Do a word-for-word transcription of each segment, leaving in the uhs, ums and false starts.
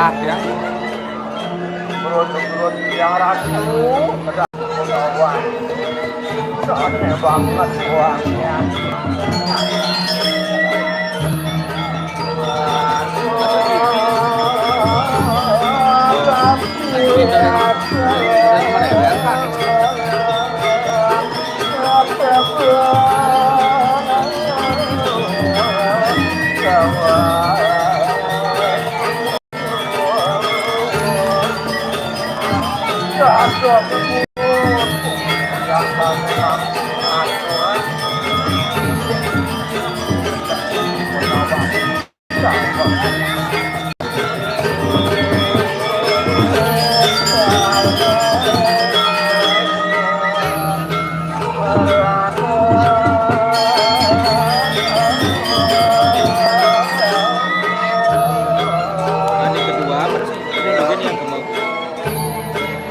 Ya. Perut-perut yang ratu, pedang bawah. Soalnya banget uangnya. Ini kedua, apa sih? Ini juga nih yang kamu.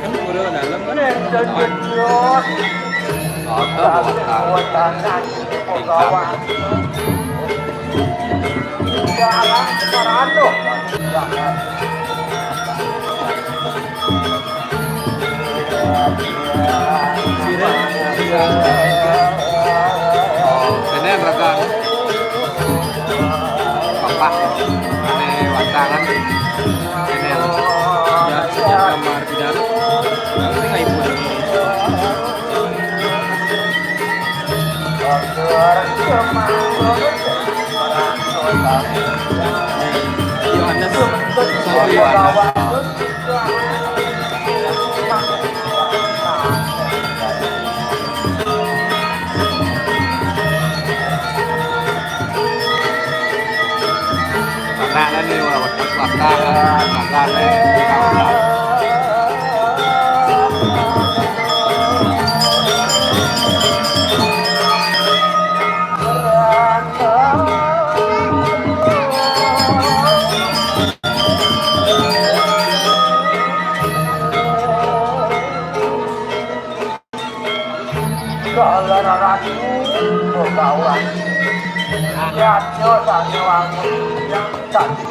Kan udah dalam kan? Ada buat tingkah. Ini yang raga. Bapak, ini watangan. Ini yang ya, ya, kamar di dalam. Ini nggak ibu. Yohanes, Yohanes. Tanah ni, wah, wah, wah, wah, wah, wah. Kala ratu begawan. Raja sané wangun yang tadi.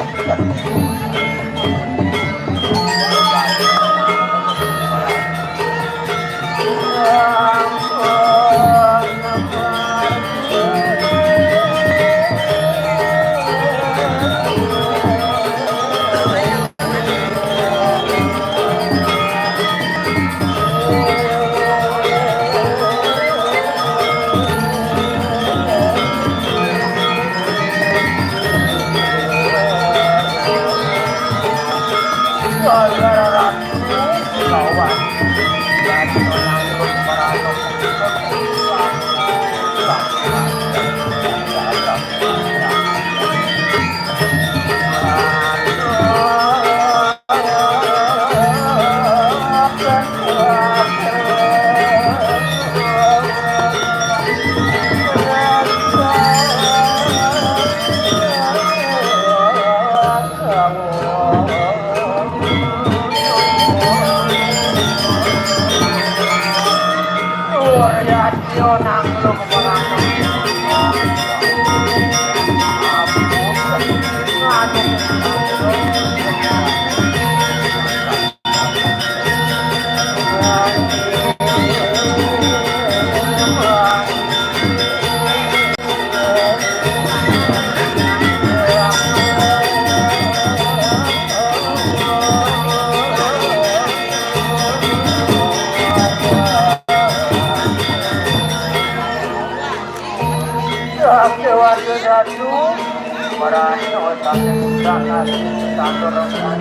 Para no tandur, tandur, tandur, tandur,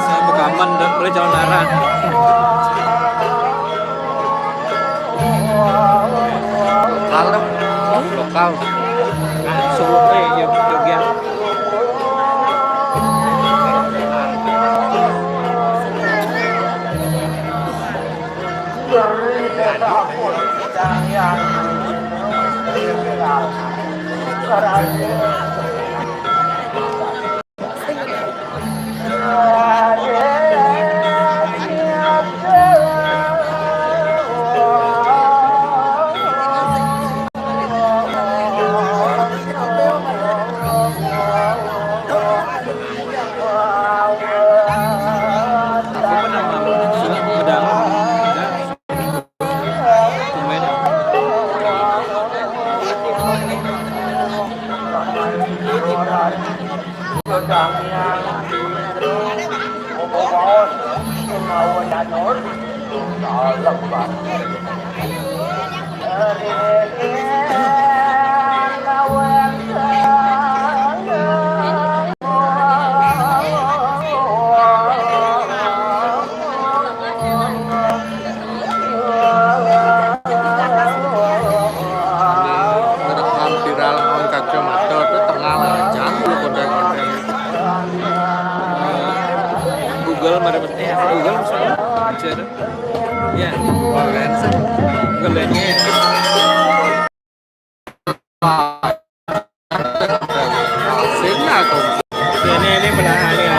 Saya rekaman, ndak boleh calon arah. Lokal, lokal. Solo, eh, Jog-, Jogja. Apa nama? Sudah, udah, udah. Tumben. Ngerekam viral on kacamata tu tengah lah, jangan dulu konten-konten. Google, mari, eh, Google, Google Lens. Google Lens. Sing aku. Ini, ini belahan ya.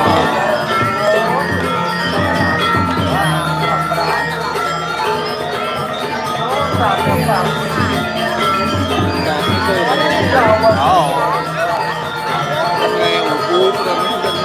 Oh. Kayak hukum, kamu sudah.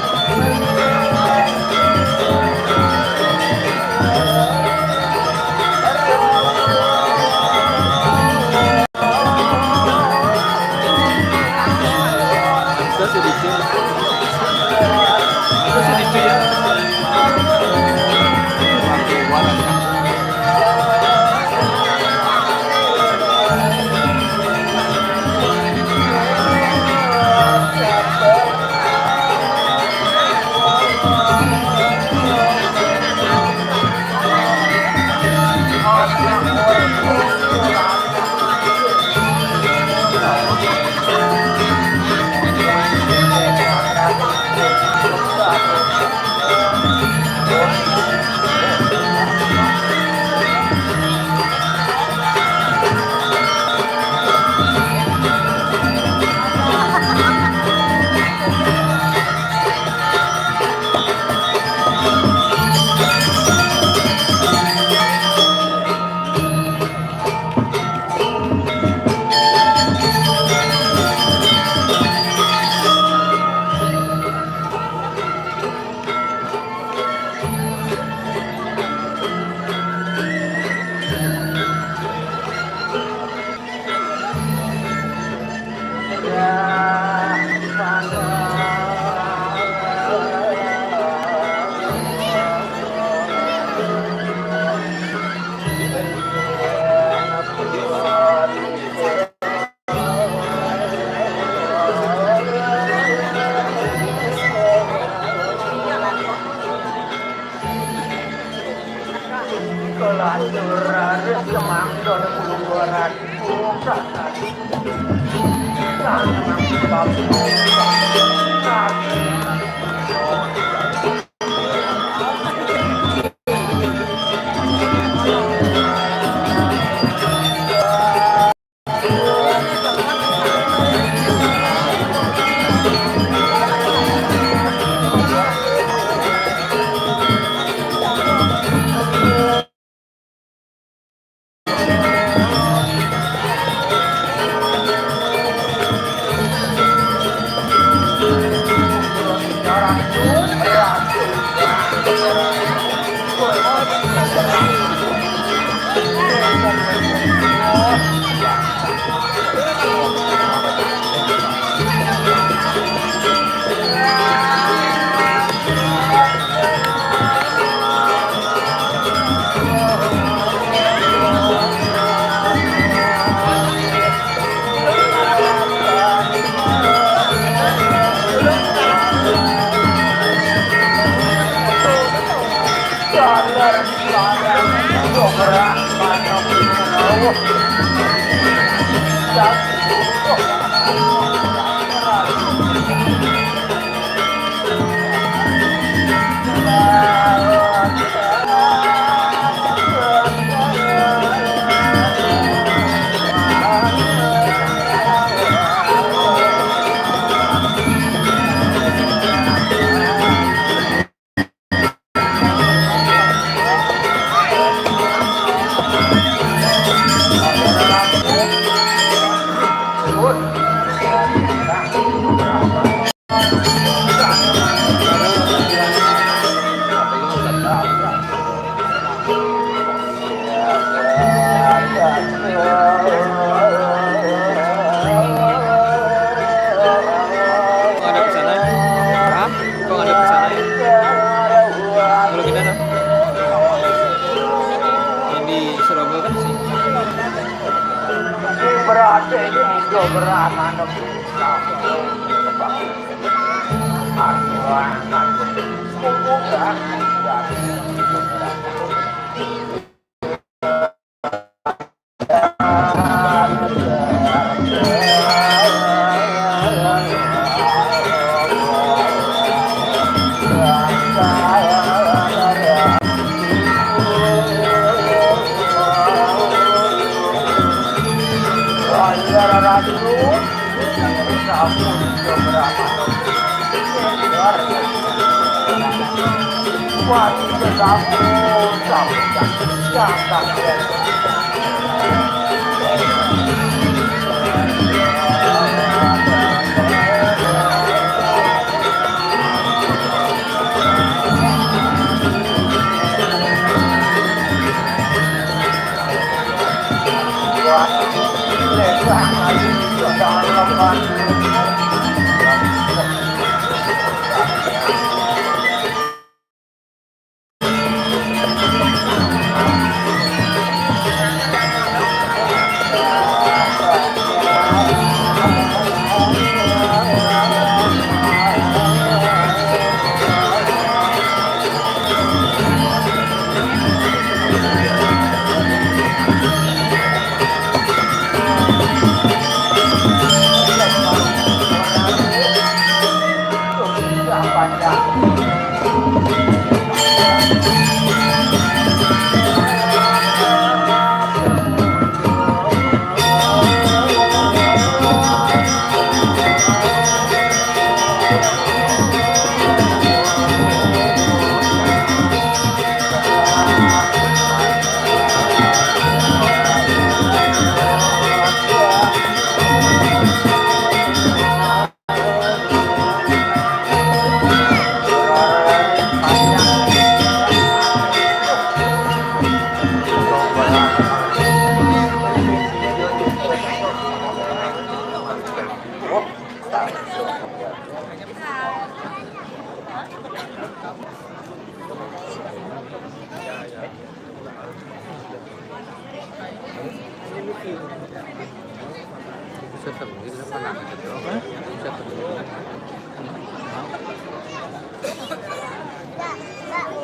Ada pesanan? Hah? Kok ada pesanan? Kalau kita, nah? Yang di Surabaya kan sih. Berarti ini juga beranak.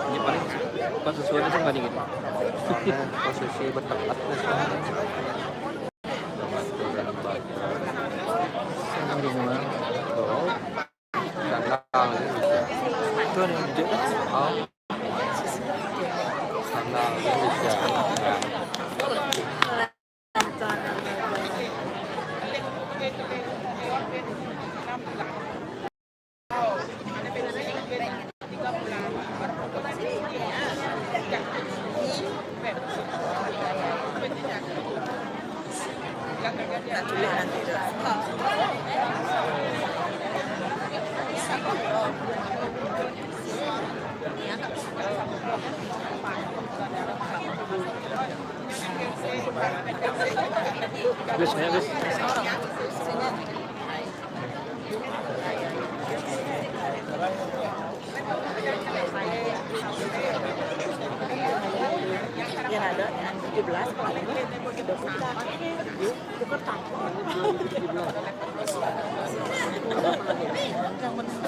Ini paling Sesuai dengan sing banding gitu. Posisi bertempat. Sama rumah. Sandal Indonesia. Itu ada yang hijau kan? Oh. Sandal Indonesia. Ya. Habis, ya, habis. Yang ada tujuh belas kalau ini udah buka. Buka tak? Yang menang.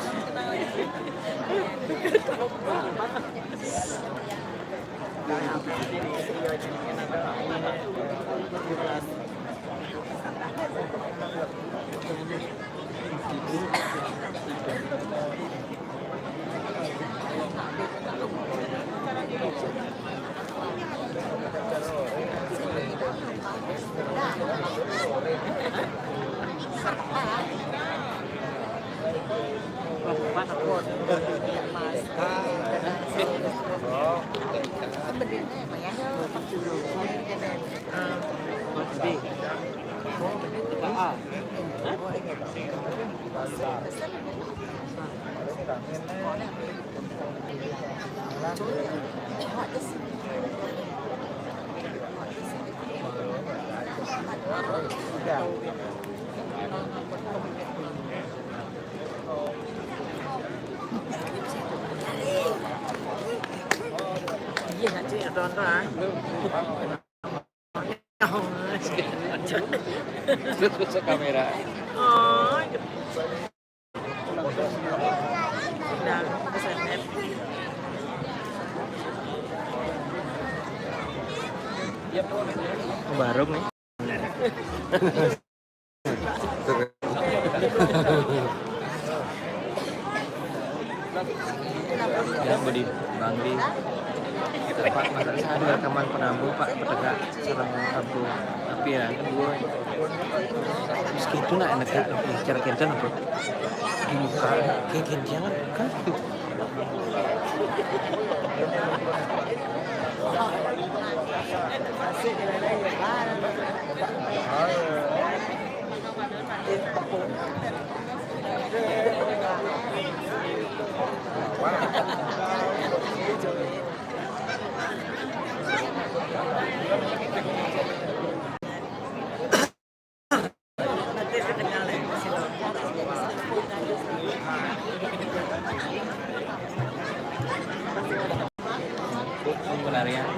Iya, Cik, tonton, ah. Terus masuk kamera. Oh, gitu. Nah, S M F. Baru nih. Ya, beli Bangli. Pak, masa saya ada rekaman penambu, Pak, petegak sareng Abu. Tapi ya, kan dua. Terus gitu nak enak, Kak. Cara kita apa? Dibuka, kayak gantian kan? Penarian.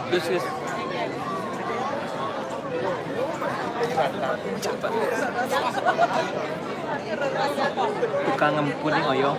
Terus, terus. Tukang ngempuni oyong.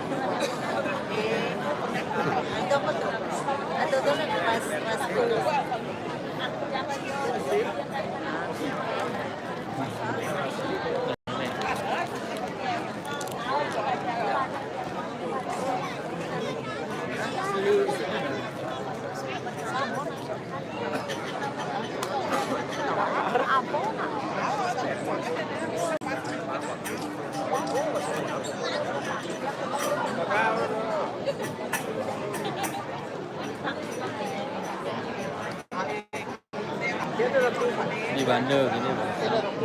Di Banda gini, Bang.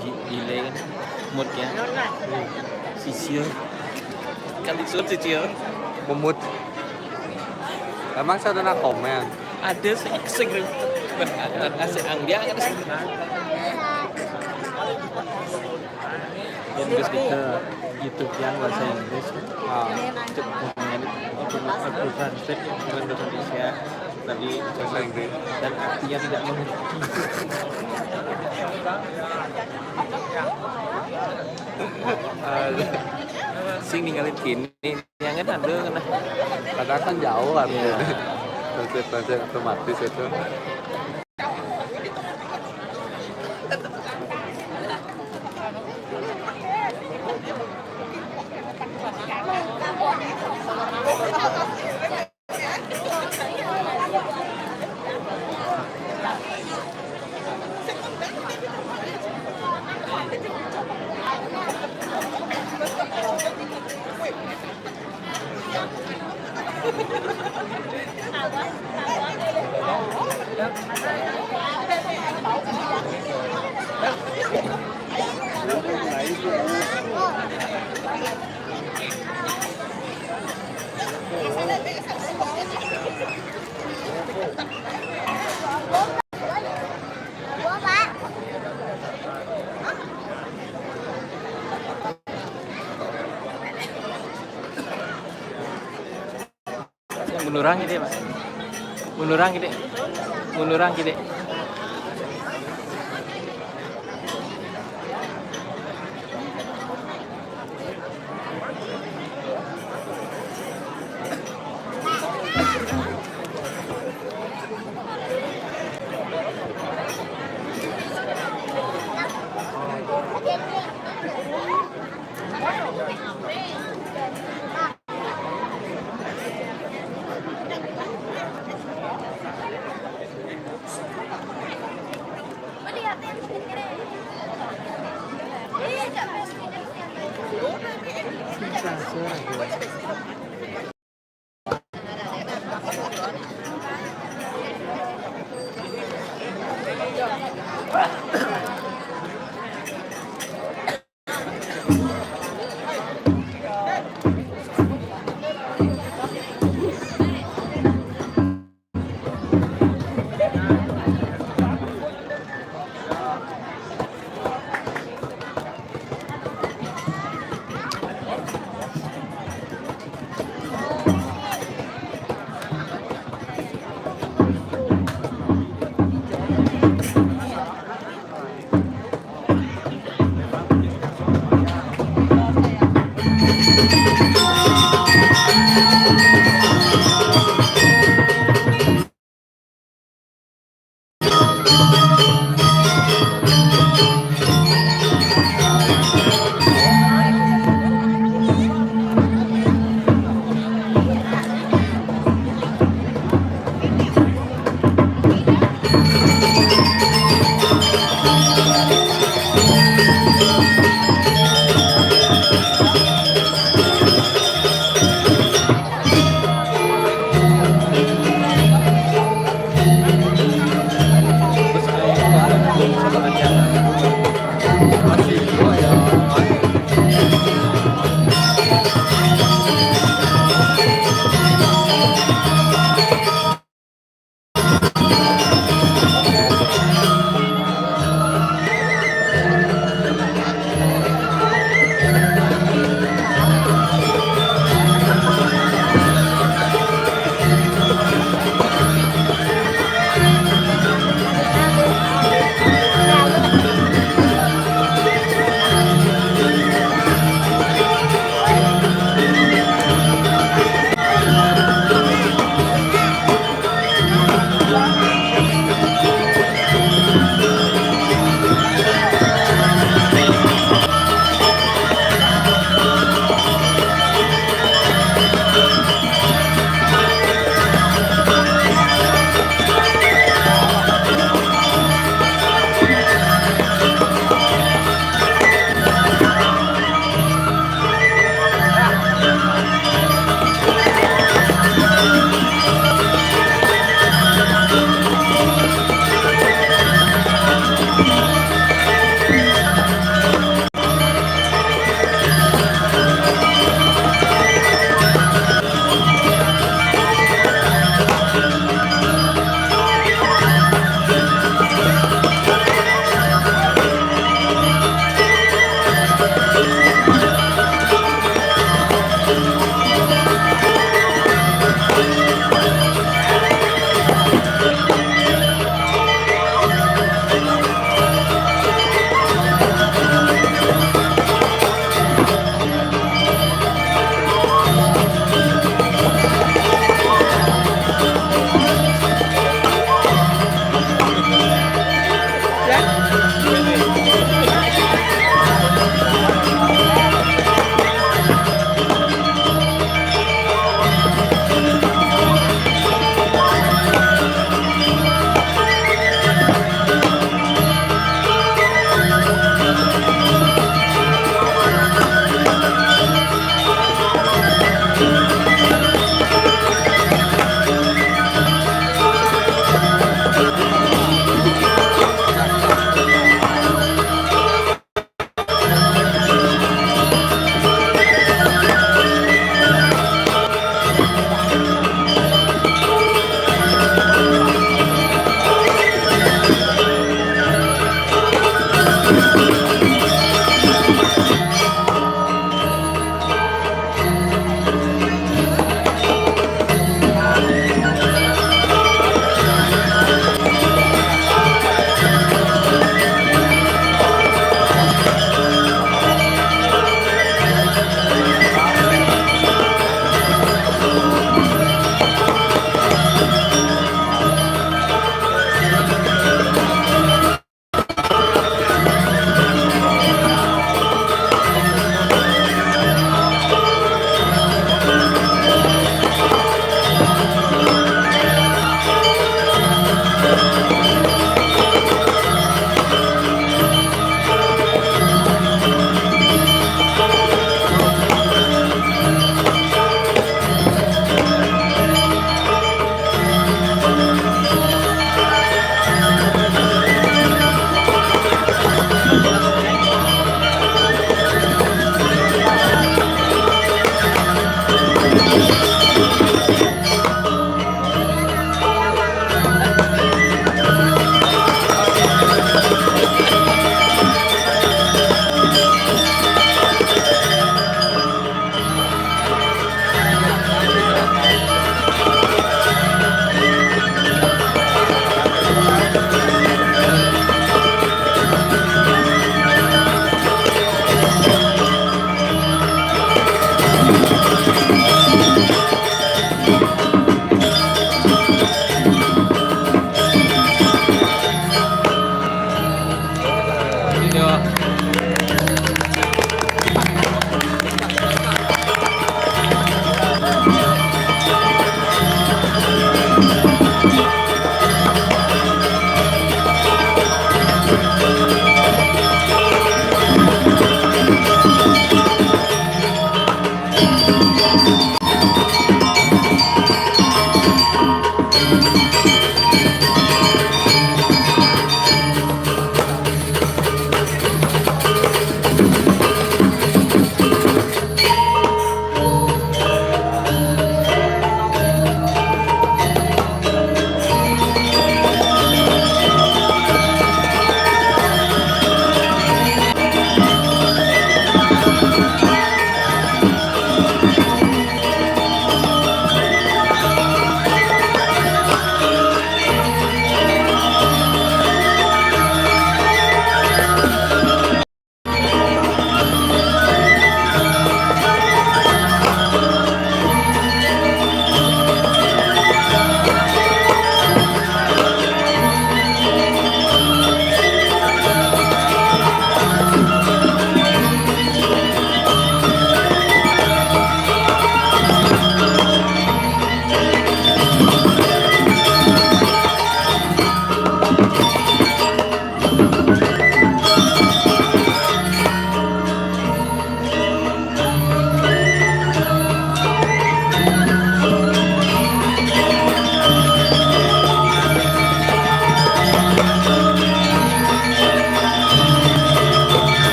Gi-, gile kan. Mood ya. Sisir. Kan disuruh sisir. Memut. Emang saya udah komen. Ada sih sing ribet. Ada si Angdia kan sih. Yang geus di YouTube yang bahasa Inggris. Ah. Cek komen itu, aku translate yang komen bahasa Indonesia. Tadi bahasa Inggris. Dan artinya tidak mengerti. Sing ninggalin kini, yang kan ada kan. Padahal kan jauh artinya. Iya. Translate, translate otomatis itu. Munduran gitu ya, Pak. Munduran gitu. Munduran gitu.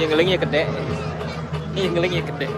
Ngelingi kedek. Ngelingi kedek.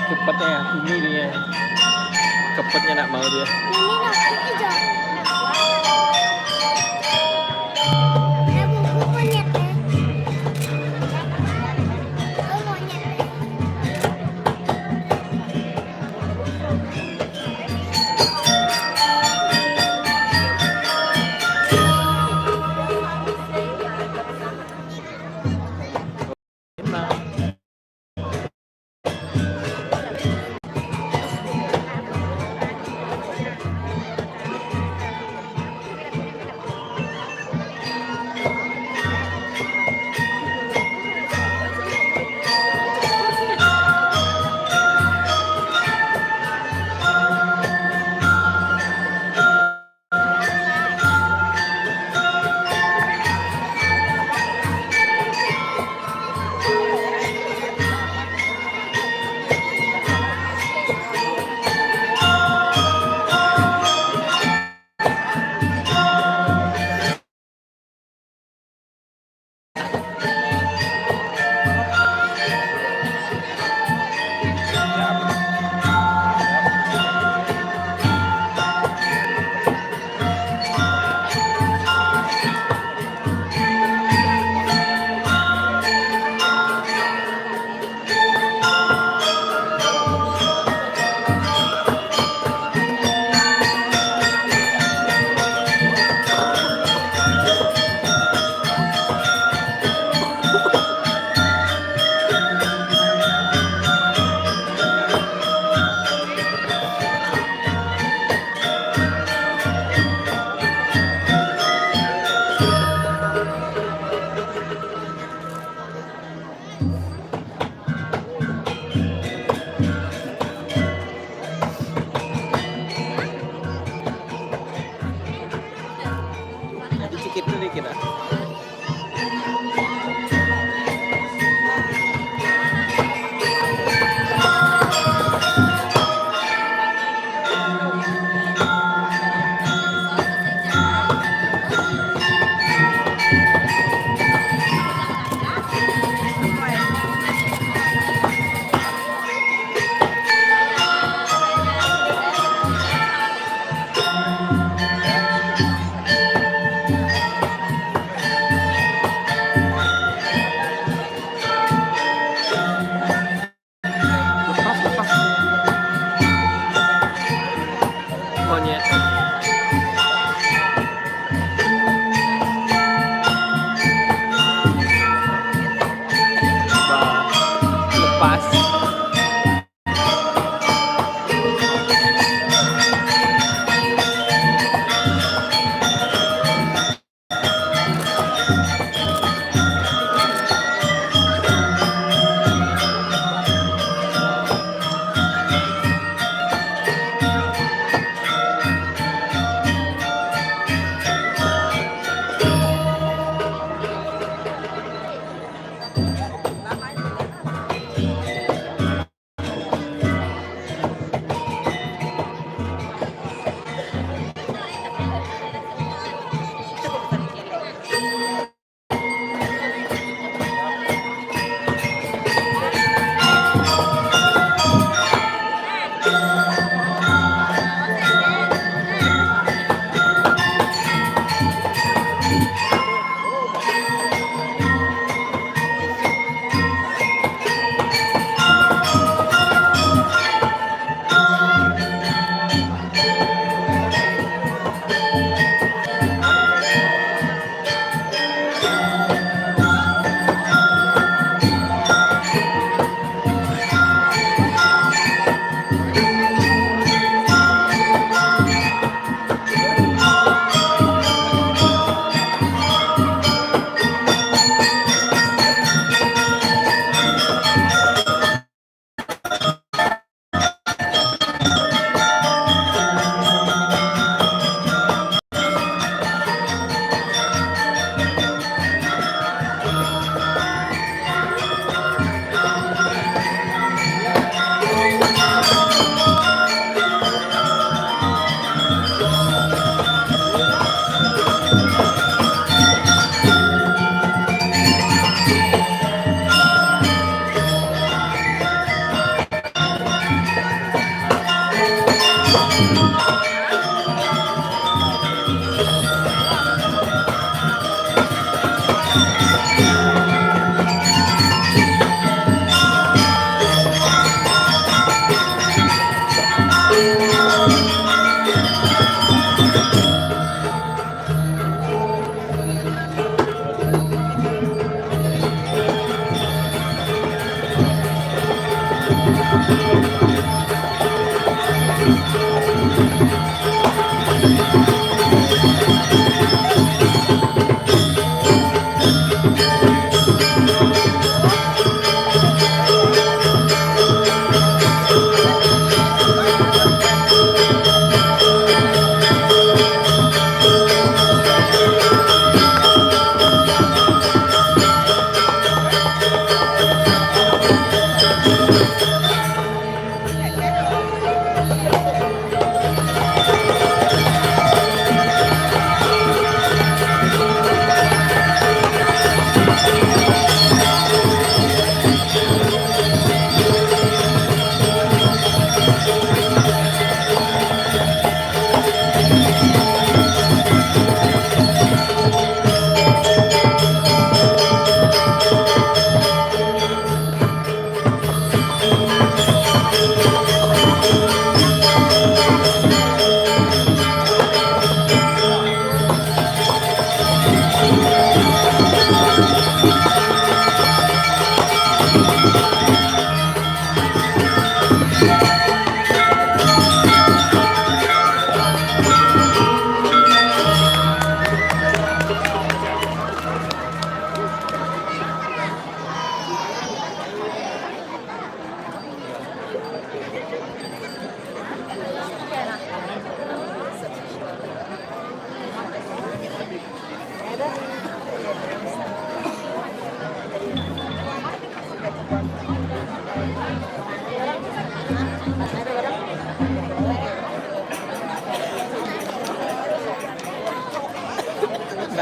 Cepatnya, ini dia. Cepatnya nak mau dia. Ini nak hijau. Aku monyet ya. Aku monyet ya.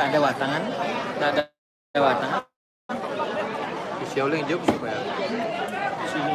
Ada watangan, tak ada watangan. Xiaoling jawab siapa ya? Sini.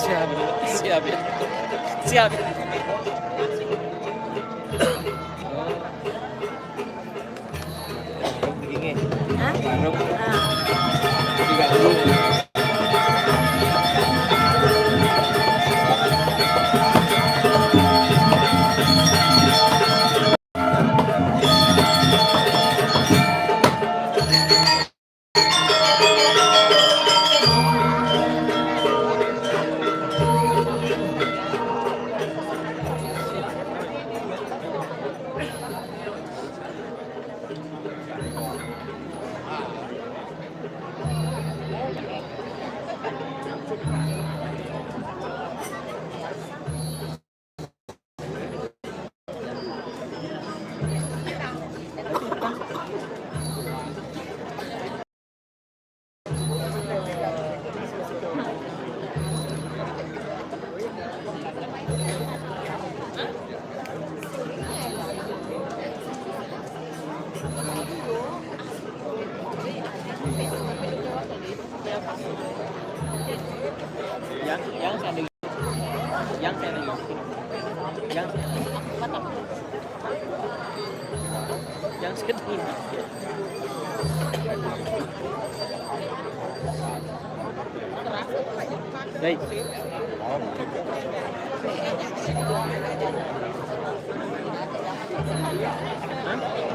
Siap, siap ya. Siap. Hah? Ah. Yang, yang saya Yang saya yang yang sedih. Baik. Hah?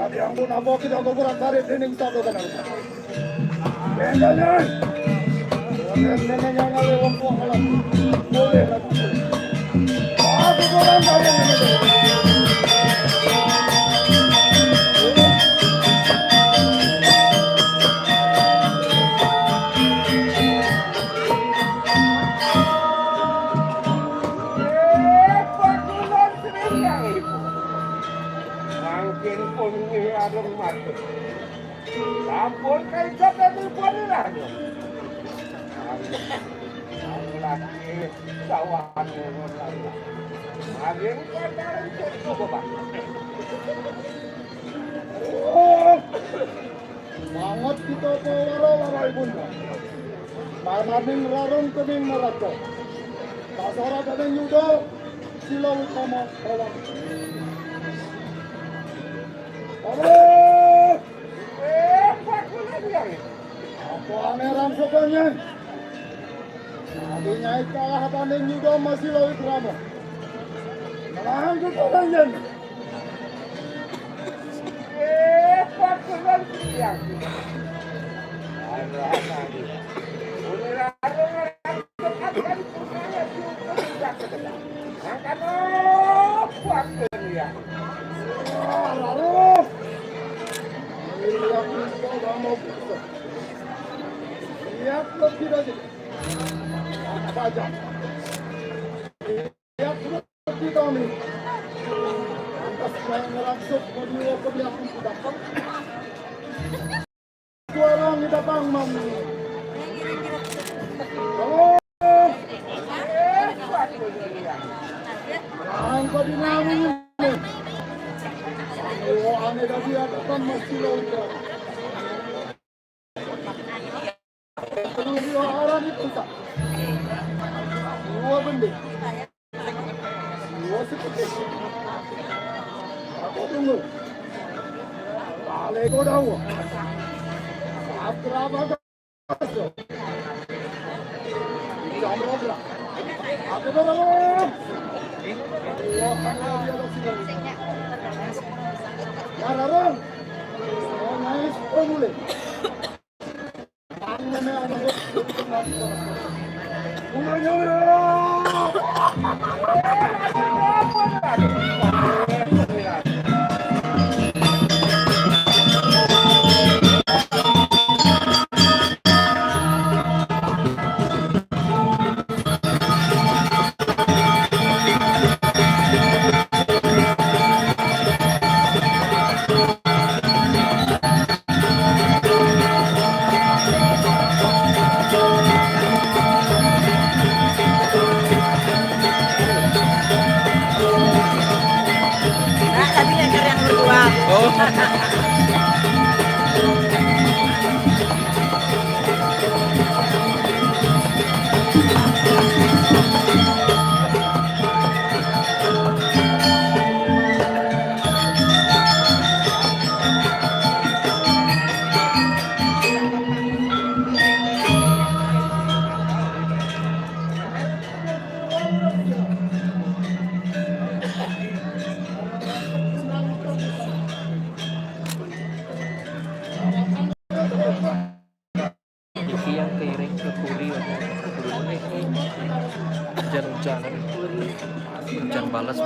Adi ampun, apa kita kuburan tarik dinding satu kan harus. Bendanya. Bendanya yang ada wong tua malam. Boleh lah. Aku kurang tarik ini. Eh, Pak Kulon Sri yang ibu. Mangkin pun ngiring mati. Sampun kaiket dadi pun iraga. Aku lagi sawan nurun lagi. Maring kadaran cerita beban. Oh, banget kita para wara-wara ibunda. Mananing rarung kening neraca. Kasara dening Yuda, sila utama lawan. Aduh! Eh, Pak Kulanjang. Apa ane rang sebenyen? Tadi nyai kalah tanding Yuda masih lawit rama. Menang ke Kulanjang. Eh, Pak Kulanjang. Ada apa ini? Ini rarung. Suara kita pang mami. Halo. Angkat di nami. Ane dadi hadapan masih longgar. Orang itu tak. Dua bende. Dua seperti. Aku tunggu. Balik kau dah. Astra baga. Nah, tadi ngajar yang berdua. Oh. Iki yang keiring ke puri, hujan-hujanan, hujan balas.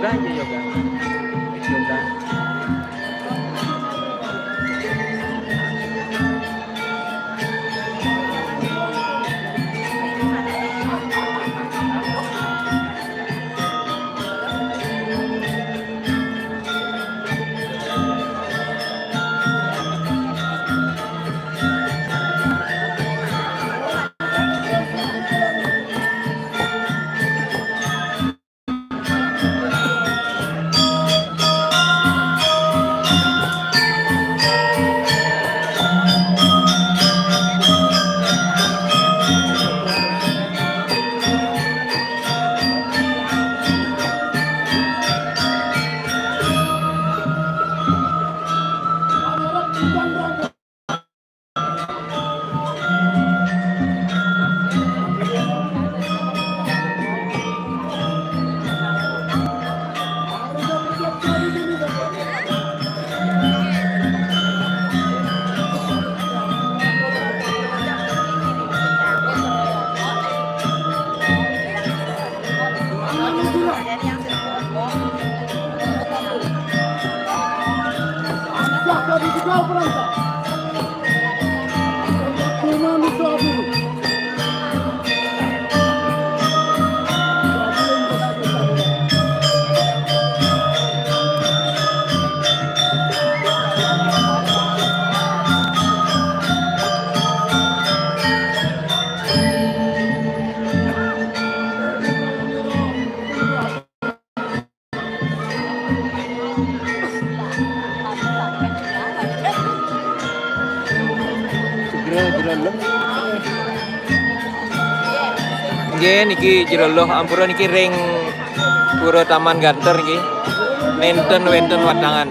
Yoga aja, yoga. Yoga. Nggih, niki jero loh, ampura, niki ring Pura Taman Ganter niki. Nenten wenten watangan.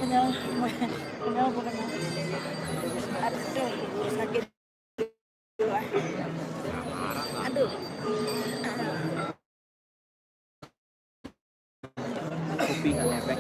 Kenyal, kenyal bukan. Aduh, sakit. Aduh. Kuping nggak ngefek.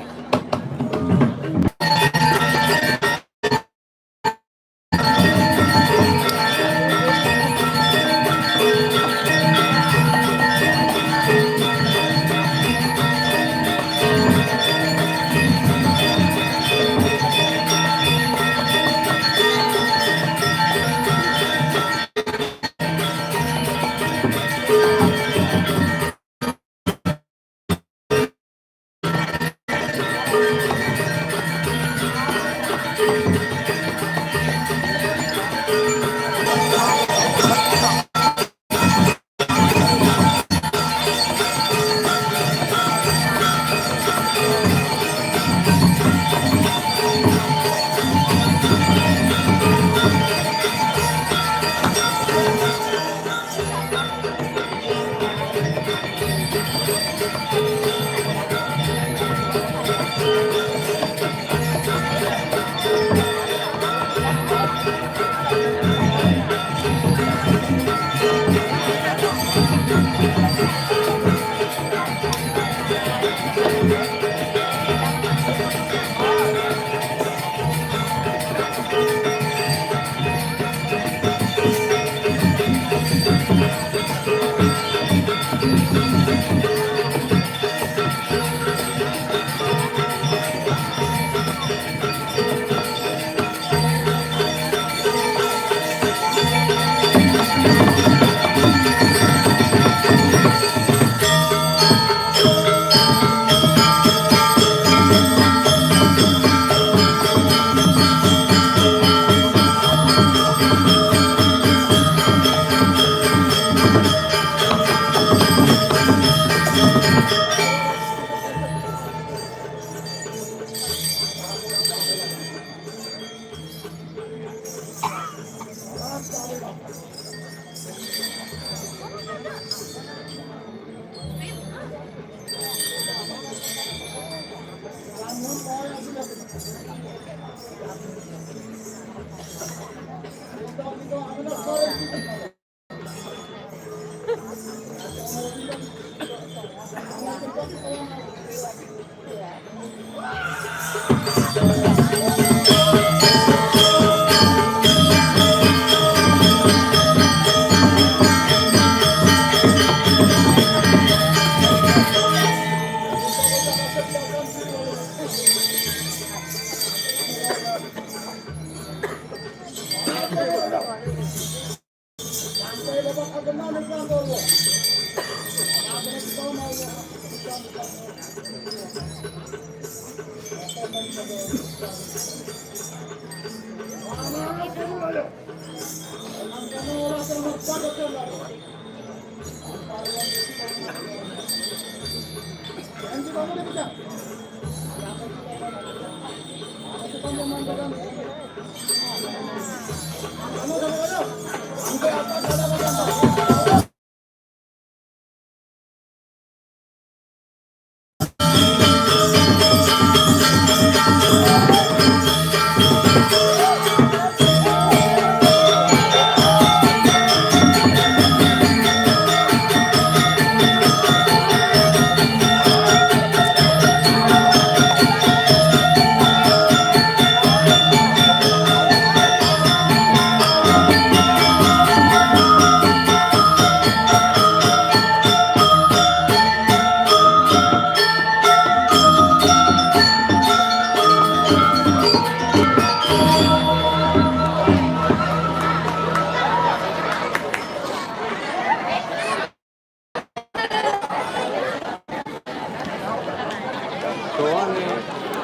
Tuh, nih.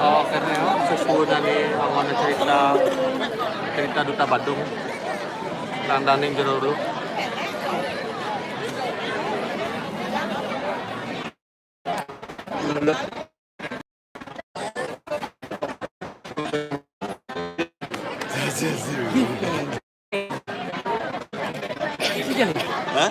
Oh, kene, oh, susunan nih, awalnya cerita, cerita Duta Badung. Dandaning jero dulu. Hah?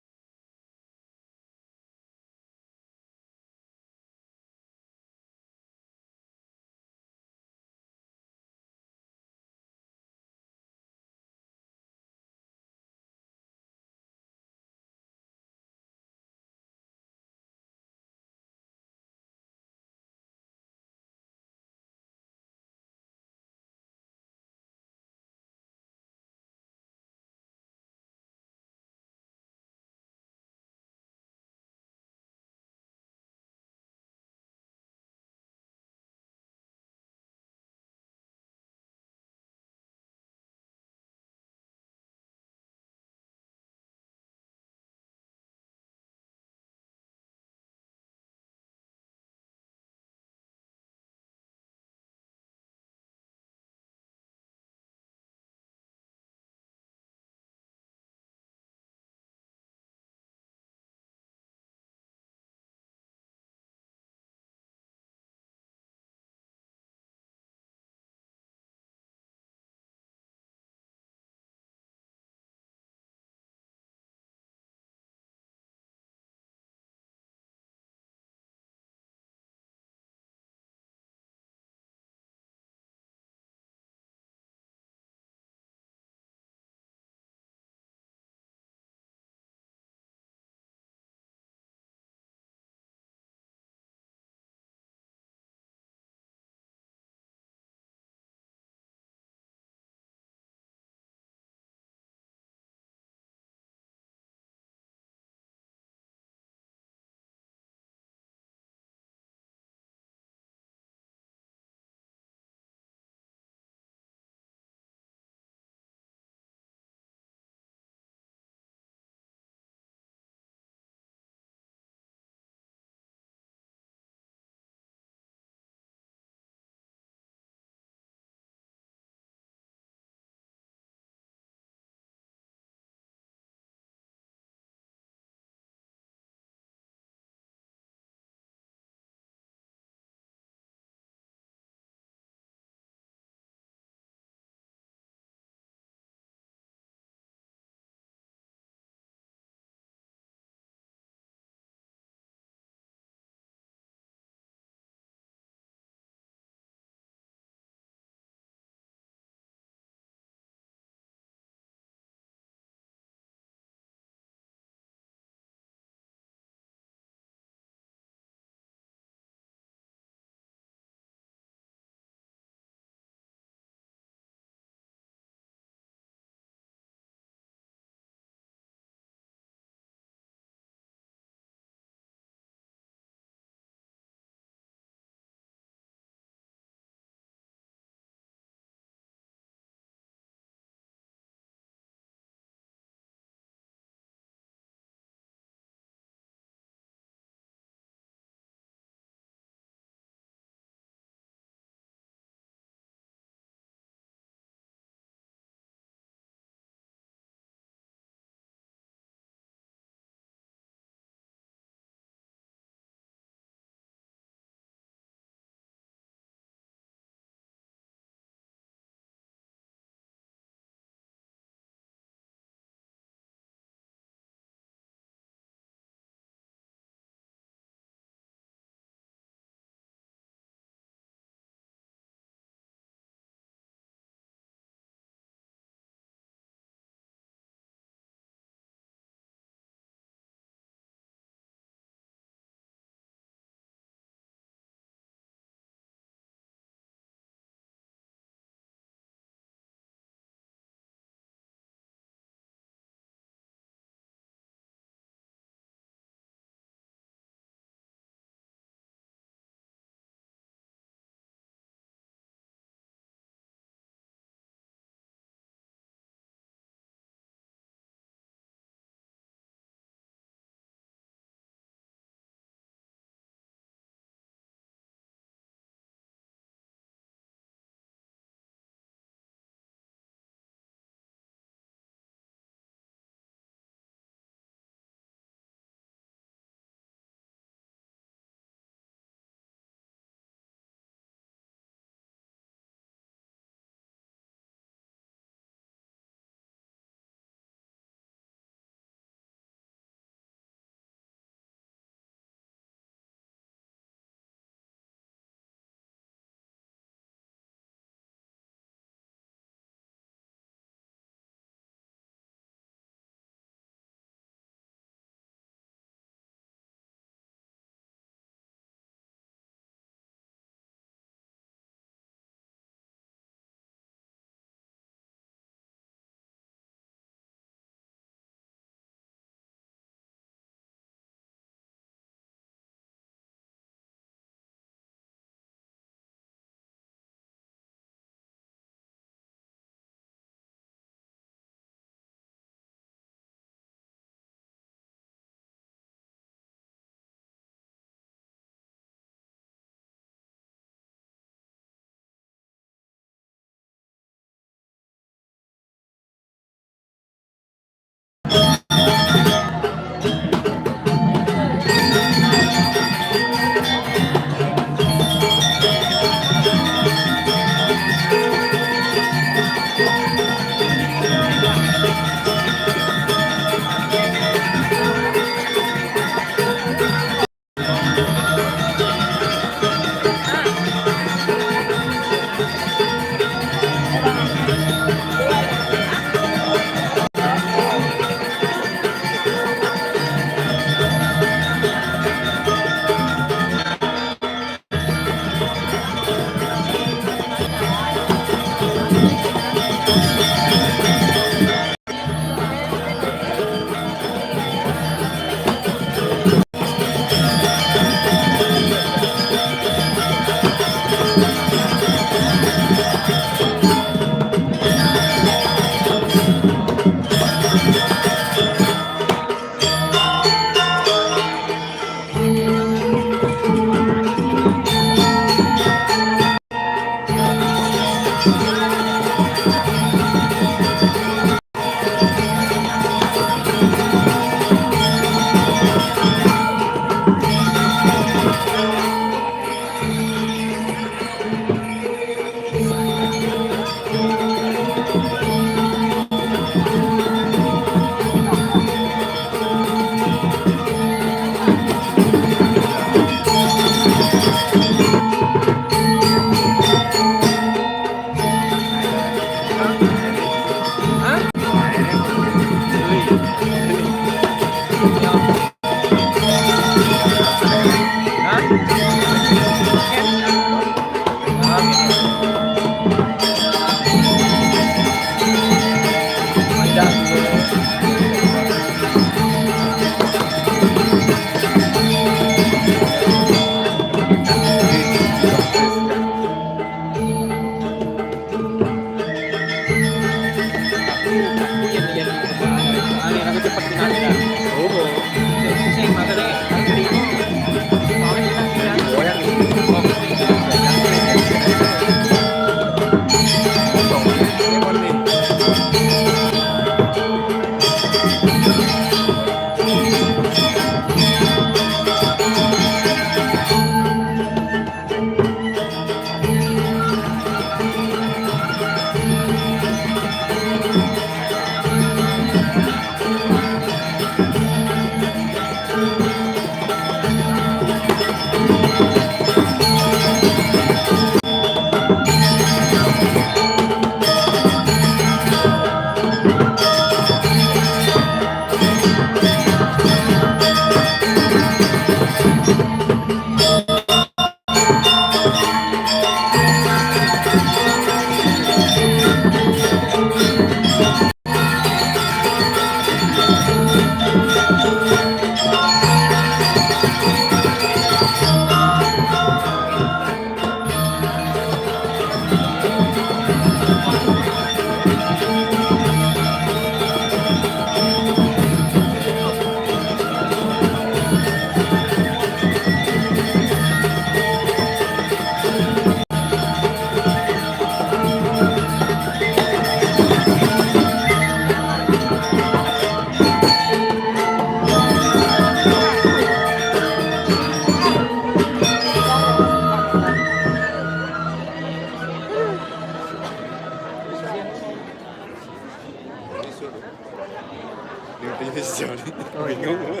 Sorry. Oh, iya. Bingung.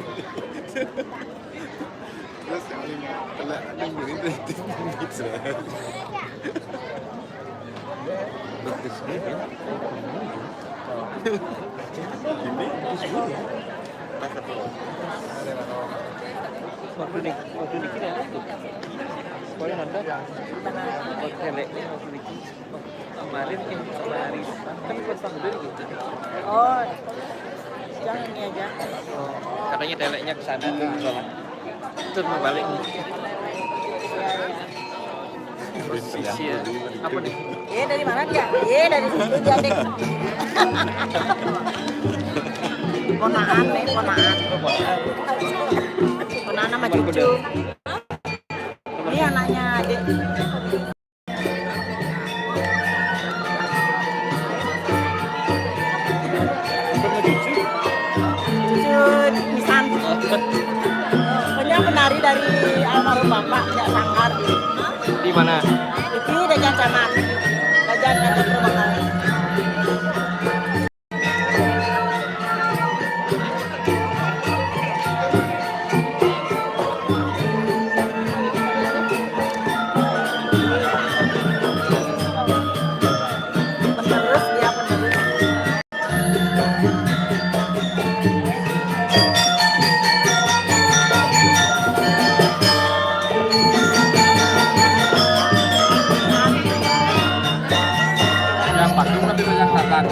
Terus yang ini, kena ada yang ini, itu gitu. Ini. Waktu di, waktu di kiri ada tuh. Pokoknya nonton. Waktu lewat, waktu di kiri. Kemarin, eh, kemarin. Kan pas tahun dulu gitu. Oh, jangan ini aja. Katanya teleknya ke sana tuh, soalnya. Terus mau balik nih. Posisi ya. Apa nih? Eh, dari mana dia? Eh, dari situ dia, Dek. Ponakan nih, ponakan. Ponakan sama cucu. Ini anaknya, Dek. Cucu Misan. Punya penari dari almarhum Bapak, Cak Sanggar. Di mana? Ini Dajan Camat. Dajan, Dajan Rumah Kau. Penerus, dia penerus. Yang patung tapi banyak tangan.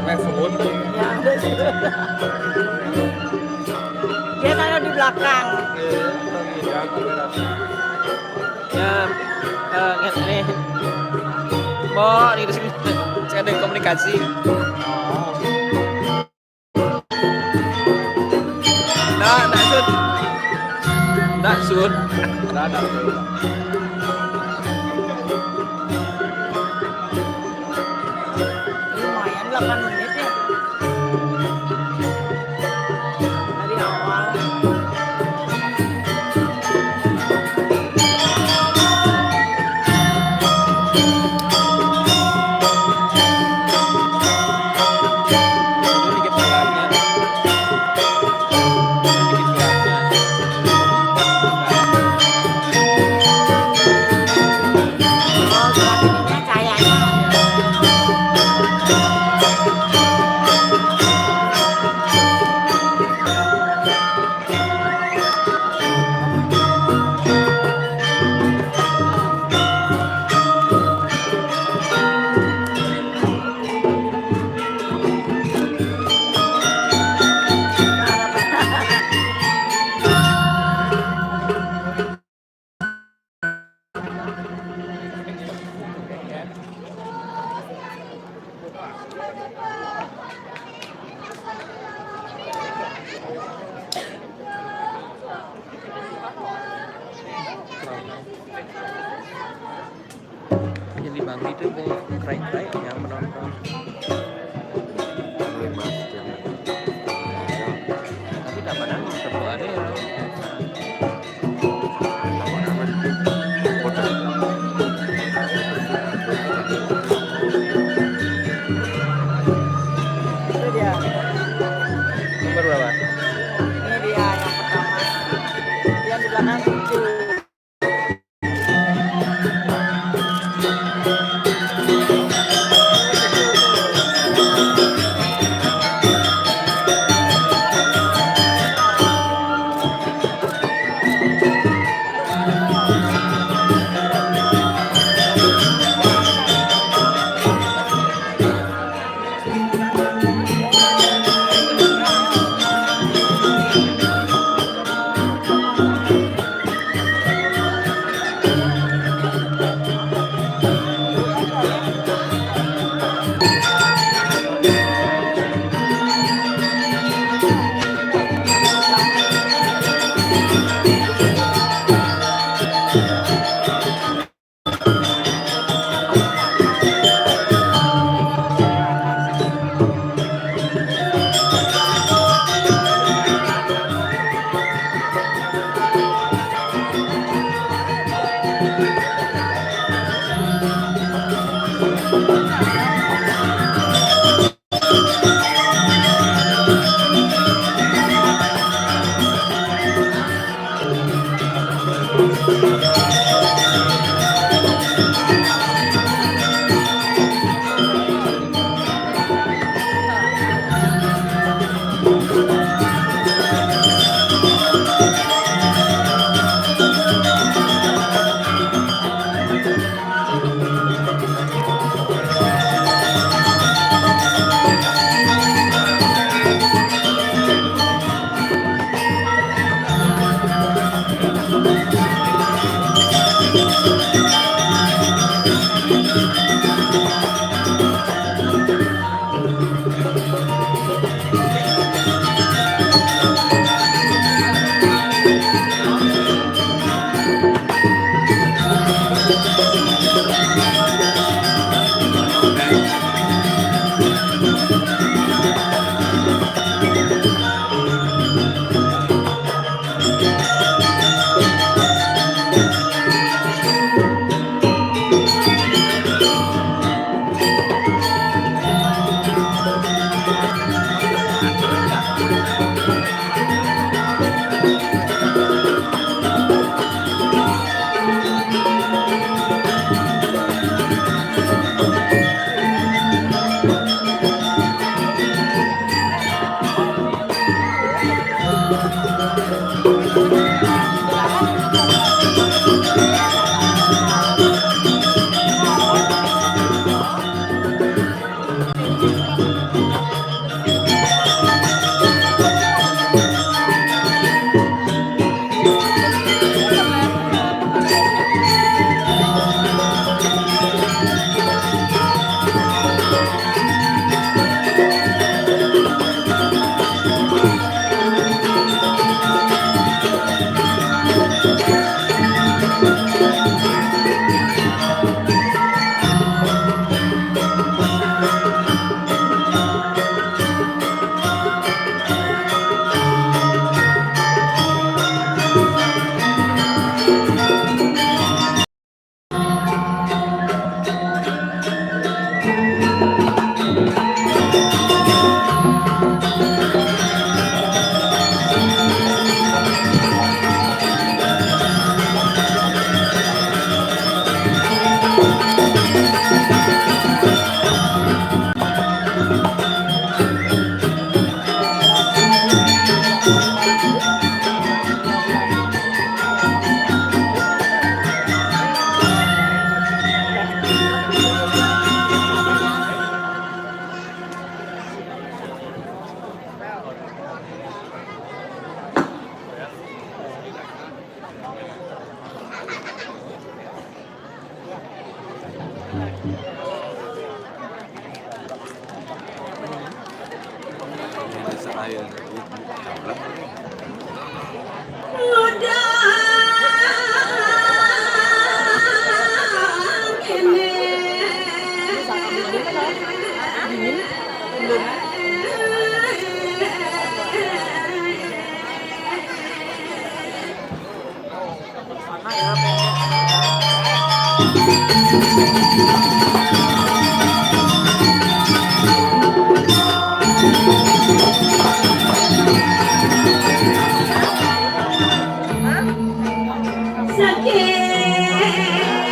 Telepon. Ya, ada sih. Dia taruh di belakang. Ya, eh, nge- nih. Mau di sini saya ada komunikasi. Nah, nah, Sud. Nah, Sud. Nggak ada. Lumayan delapan menit ya. Dari awal. Yang dibagi itu mau kerai-kerai yang menonton. Tapi tak pada ada ya. Itu dia. Nomor berapa? Ini dia yang pertama. Yang di belakang tujuh.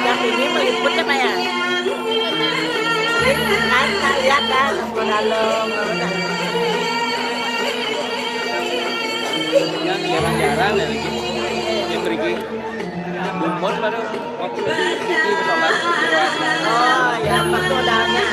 Yang ini meliput apa ya? Kan, kan, lihat kan, ke dalam. Yang jarang-jarang ya, lagi. Yang pergi. Umur baru waktu di, di, di pesawat. Oh, ya, waktu udaranya.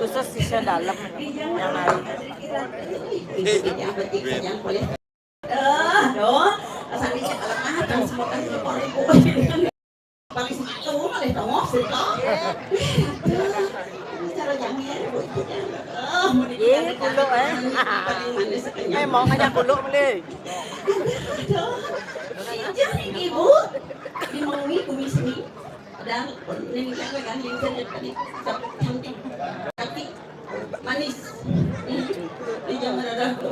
Khusus sisya dalam yang lain. Eh, Win. Eh, doh, rasanya cek alat mahat, kan semua kan semua ribu. Paling satu, malah tongos, sih, toh. Cara jangan, Bu, itu jangan. Eh, mau Ye, dikatakan kuluk, eh. Paling manis sekenyang. Eh, mau ngajak kuluk, boleh. Aduh, jangan, Ibu. Dimaui kumis ni. Padahal ni kan, kan, ni kan, kan, cantik. Tapi manis. Hmm. Di zaman ada aku.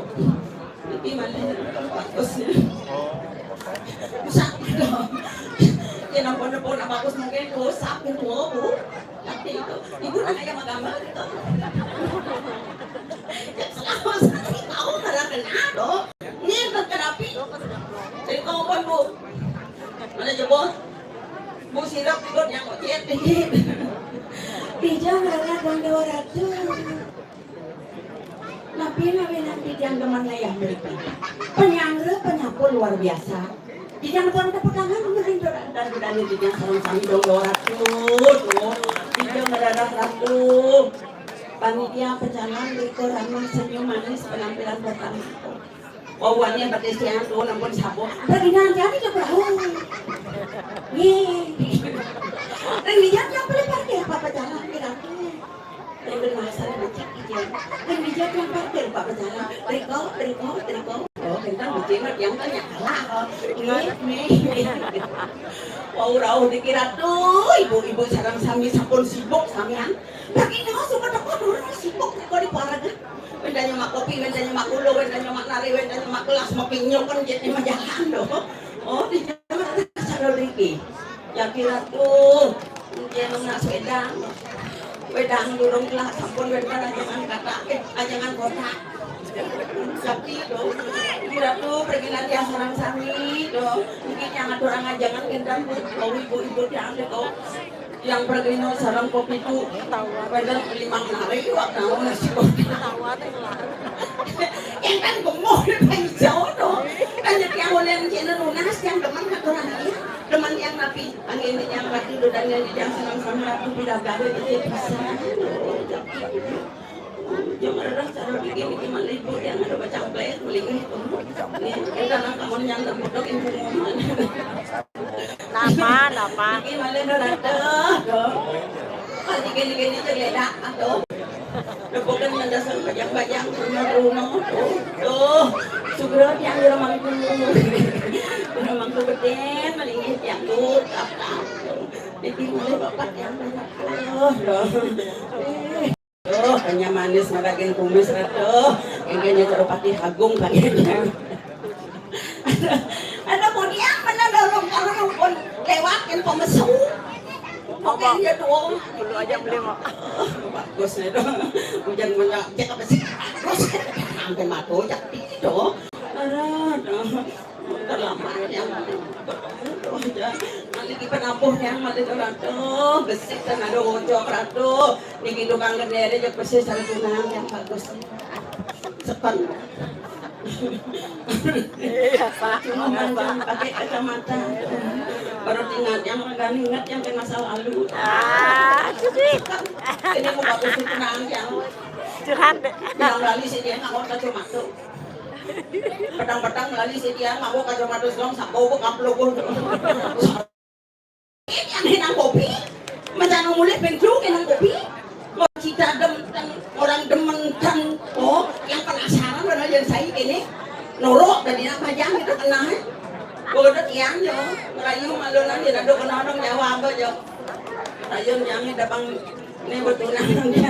Tapi manis. Bagus. Usah. Ya, nampak Pun bagus mungkin close up gitu, Bu. Tapi itu, Ibu nang aya magambar gitu. Selama satu tahun ada kena, dong. Ini berkerapi. Jadi, kompon, Bu. Mana jebol? Bu, sirap ikut yang kocet. Dijang rara dong dua ratus. Napi nawi nanti jang demen ngayah meripi. Penyangga penyapu luar biasa. Dijang tuan kepegangan mungkin dan dan dijang sareng sami dong dua ratus. Tuh. Dijang rara ratu. Panitia pecalang riko ramah senyum manis penampilan pertama. Wawannya berkesian tuh nampun sapu. Pergi nanti aja ke perahu. Nih. Dan dijang yang paling parkir apa pecalang kira. Lain masa becik ieu. Kan bijak yang parkir, Pak, berjalan. Riko, riko, riko. Oh, kentang becik mah yang tanya kalah. Nih, nih. Wau rauh dikira tuh ibu-ibu sareng sami sampun sibuk samian. Bagi nyawa suka teko dulu sibuk teko di palaga. Wénten nyemak kopi, wénten nyemak kulo, wénten nyemak nari, wénten nyemak gelas, makin nyok kan jadi majalan doh. Oh, di jalan ada cara riki. Ya kira tuh, mungkin nak sepeda. Wedang durung lah, sampun wénten ajangan kata, eh, ajangan kota. Sakti do. Kira tuh pergi nanti sareng sami do. Mungkin yang ngatur ajangan kénten, Bu, ibu-ibu yang do. Yang pergi no sareng kopi tuh, wénten lima hari waktu nasi kopi. Yang kan gemuk di hijau do. Kan jadi yang oleh yang lunas, yang demen ngatur aja. Demen yang napi, angin yang ratu do dan yang dijang sareng sami ratu bidadari itu bisa. Jangan ada cara bikin ini mah libur yang ada baca play melihat. Nih, kita nang kamu yang terbudak yang pengumuman. Napa, napa? Ini malah ada rata. Pasti gini-gini cerita atau bukan mendasan bajang-bajang rumah-rumah. Tuh, segera yang rumah dulu. Rumah tuh gede, melingkih yang tuh, apa? Jadi mulai bapak yang banyak. Tuh, tuh. Duh, kanya manis maragen kumis ratuh. Engke nya Cepati Agung kayaknya. Ada kemudian mana dorong kalau pun lewat yang pemesu. Oke, dia tuh. Dulu aja beli mau. Bagus nih dong. Hujan mana cek apa sih? Bagus. Sampai mati cek itu. Aduh. Terlambat yang mana? Aduh, ya. Malih ki penabuh yang malih ratuh. Besik dan ada ngocok ratuh. Niki tukang kendere jek persis sareng tunangan yang bagus. Sekon. Iya, Pak. Cuma manjang pakai kacamata. Baru tinggal yang nggak ingat yang ke masa lalu. Ah, sedih. Ini mau bagus di tunangan yang. Curhat deh. Bilang lali sih dia nggak mau kacamata. Petang-petang lali sih dia nggak mau kacamata dong, sampo bu kaplo bu. Yang henang kopi, macam mulai pentung henang kopi. Mau kita demen, orang demen kan, oh, yang penasaran mana yang saya ini. Norok tadi nak pajang kita kena, eh. Gua udah tiang yo, rayu malu nanti ada kena orang Jawa apa yo. Rayu yang ini dapat ini betul nanti.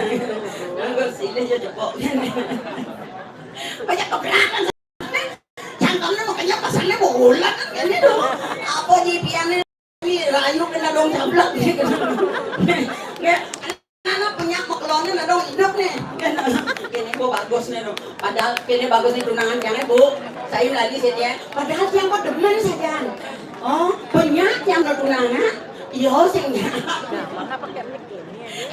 Nanggur silih yo jepok. Banyak keberatan. Cangkemnya makanya pasangnya mau ulang kan ini dong. Apa nyipiannya? Ih, rayu kena dong jablak gitu. Nggak, anak punya makelonan ada dong hidup nih. Ini bu bagus nih dong. Padahal ini bagus nih tunangan yang bu. Saya lagi sih dia. Padahal yang kok demen saja. Oh, banyak yang udah tunangan. Iya sih.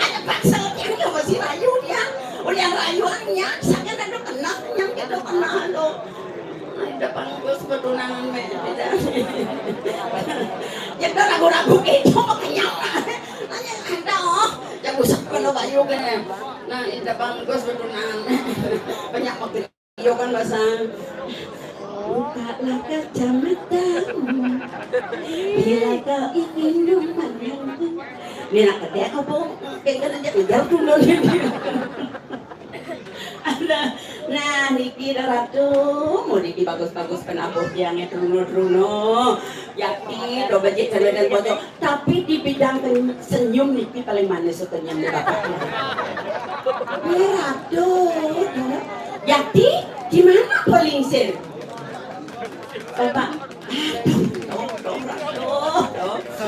Ada paksa yang nggak masih rayu dia. Ulian rayuannya, saya kan ada kenal yang kita kenal loh. Nah, indah panggus betunangan me beda. Ya udah ragu-ragu gitu makanya. Nanya ada oh, yang usah kalau bayu kene. Nah, indah panggus betunangan. Banyak waktu iyo kan bahasa. Bukalah kacamatamu bila kau ingin memandangku. Ini nak gede apa? Kayak kan aja kejar tuh. Ada. Nah, niki dah ratu, mau niki bagus-bagus penabuh tiangnya truno-truno. Yakin, do bajik dan bocor. Tapi di bidang senyum niki paling manis senyum di bapak. Ini ratu. Yakin, di mana polingsin? Bapak, aduh, dong, dong, dong, dong.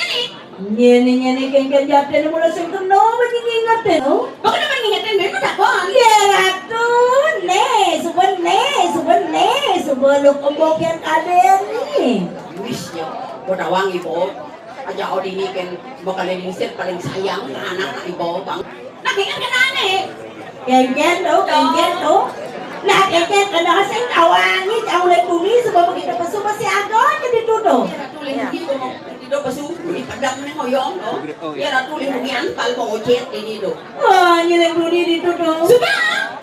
nyéné. Nyéné, nyéné, kénkén jaténé mula sing kena, apa nying ngingetin, oh? Kok kenapa ngingetin? Bener takon. Ya, Ratu, né, suba né, suba né, suba lu kembokian kadén né. Wis, ya, gua tawang, Ibu. Aja Odini kan bakal lingsir paling sayang ke anak, Ibu, Bang. Nah, kénkén kenane. Kénkén tuh, kénkén tuh. Nah, kénkén kena sing tawangi, jauh lagi bumi, sebab begitu pesu masih ada aja dituduh. Tuh, lagi bumi, gua mau tidur pesu, bumi padang nih ngoyong, tuh. Ya, Ratu, lindungi angpal mau ngocet ini, tuh. Wah, nyeleng bumi dituduh. Sudah.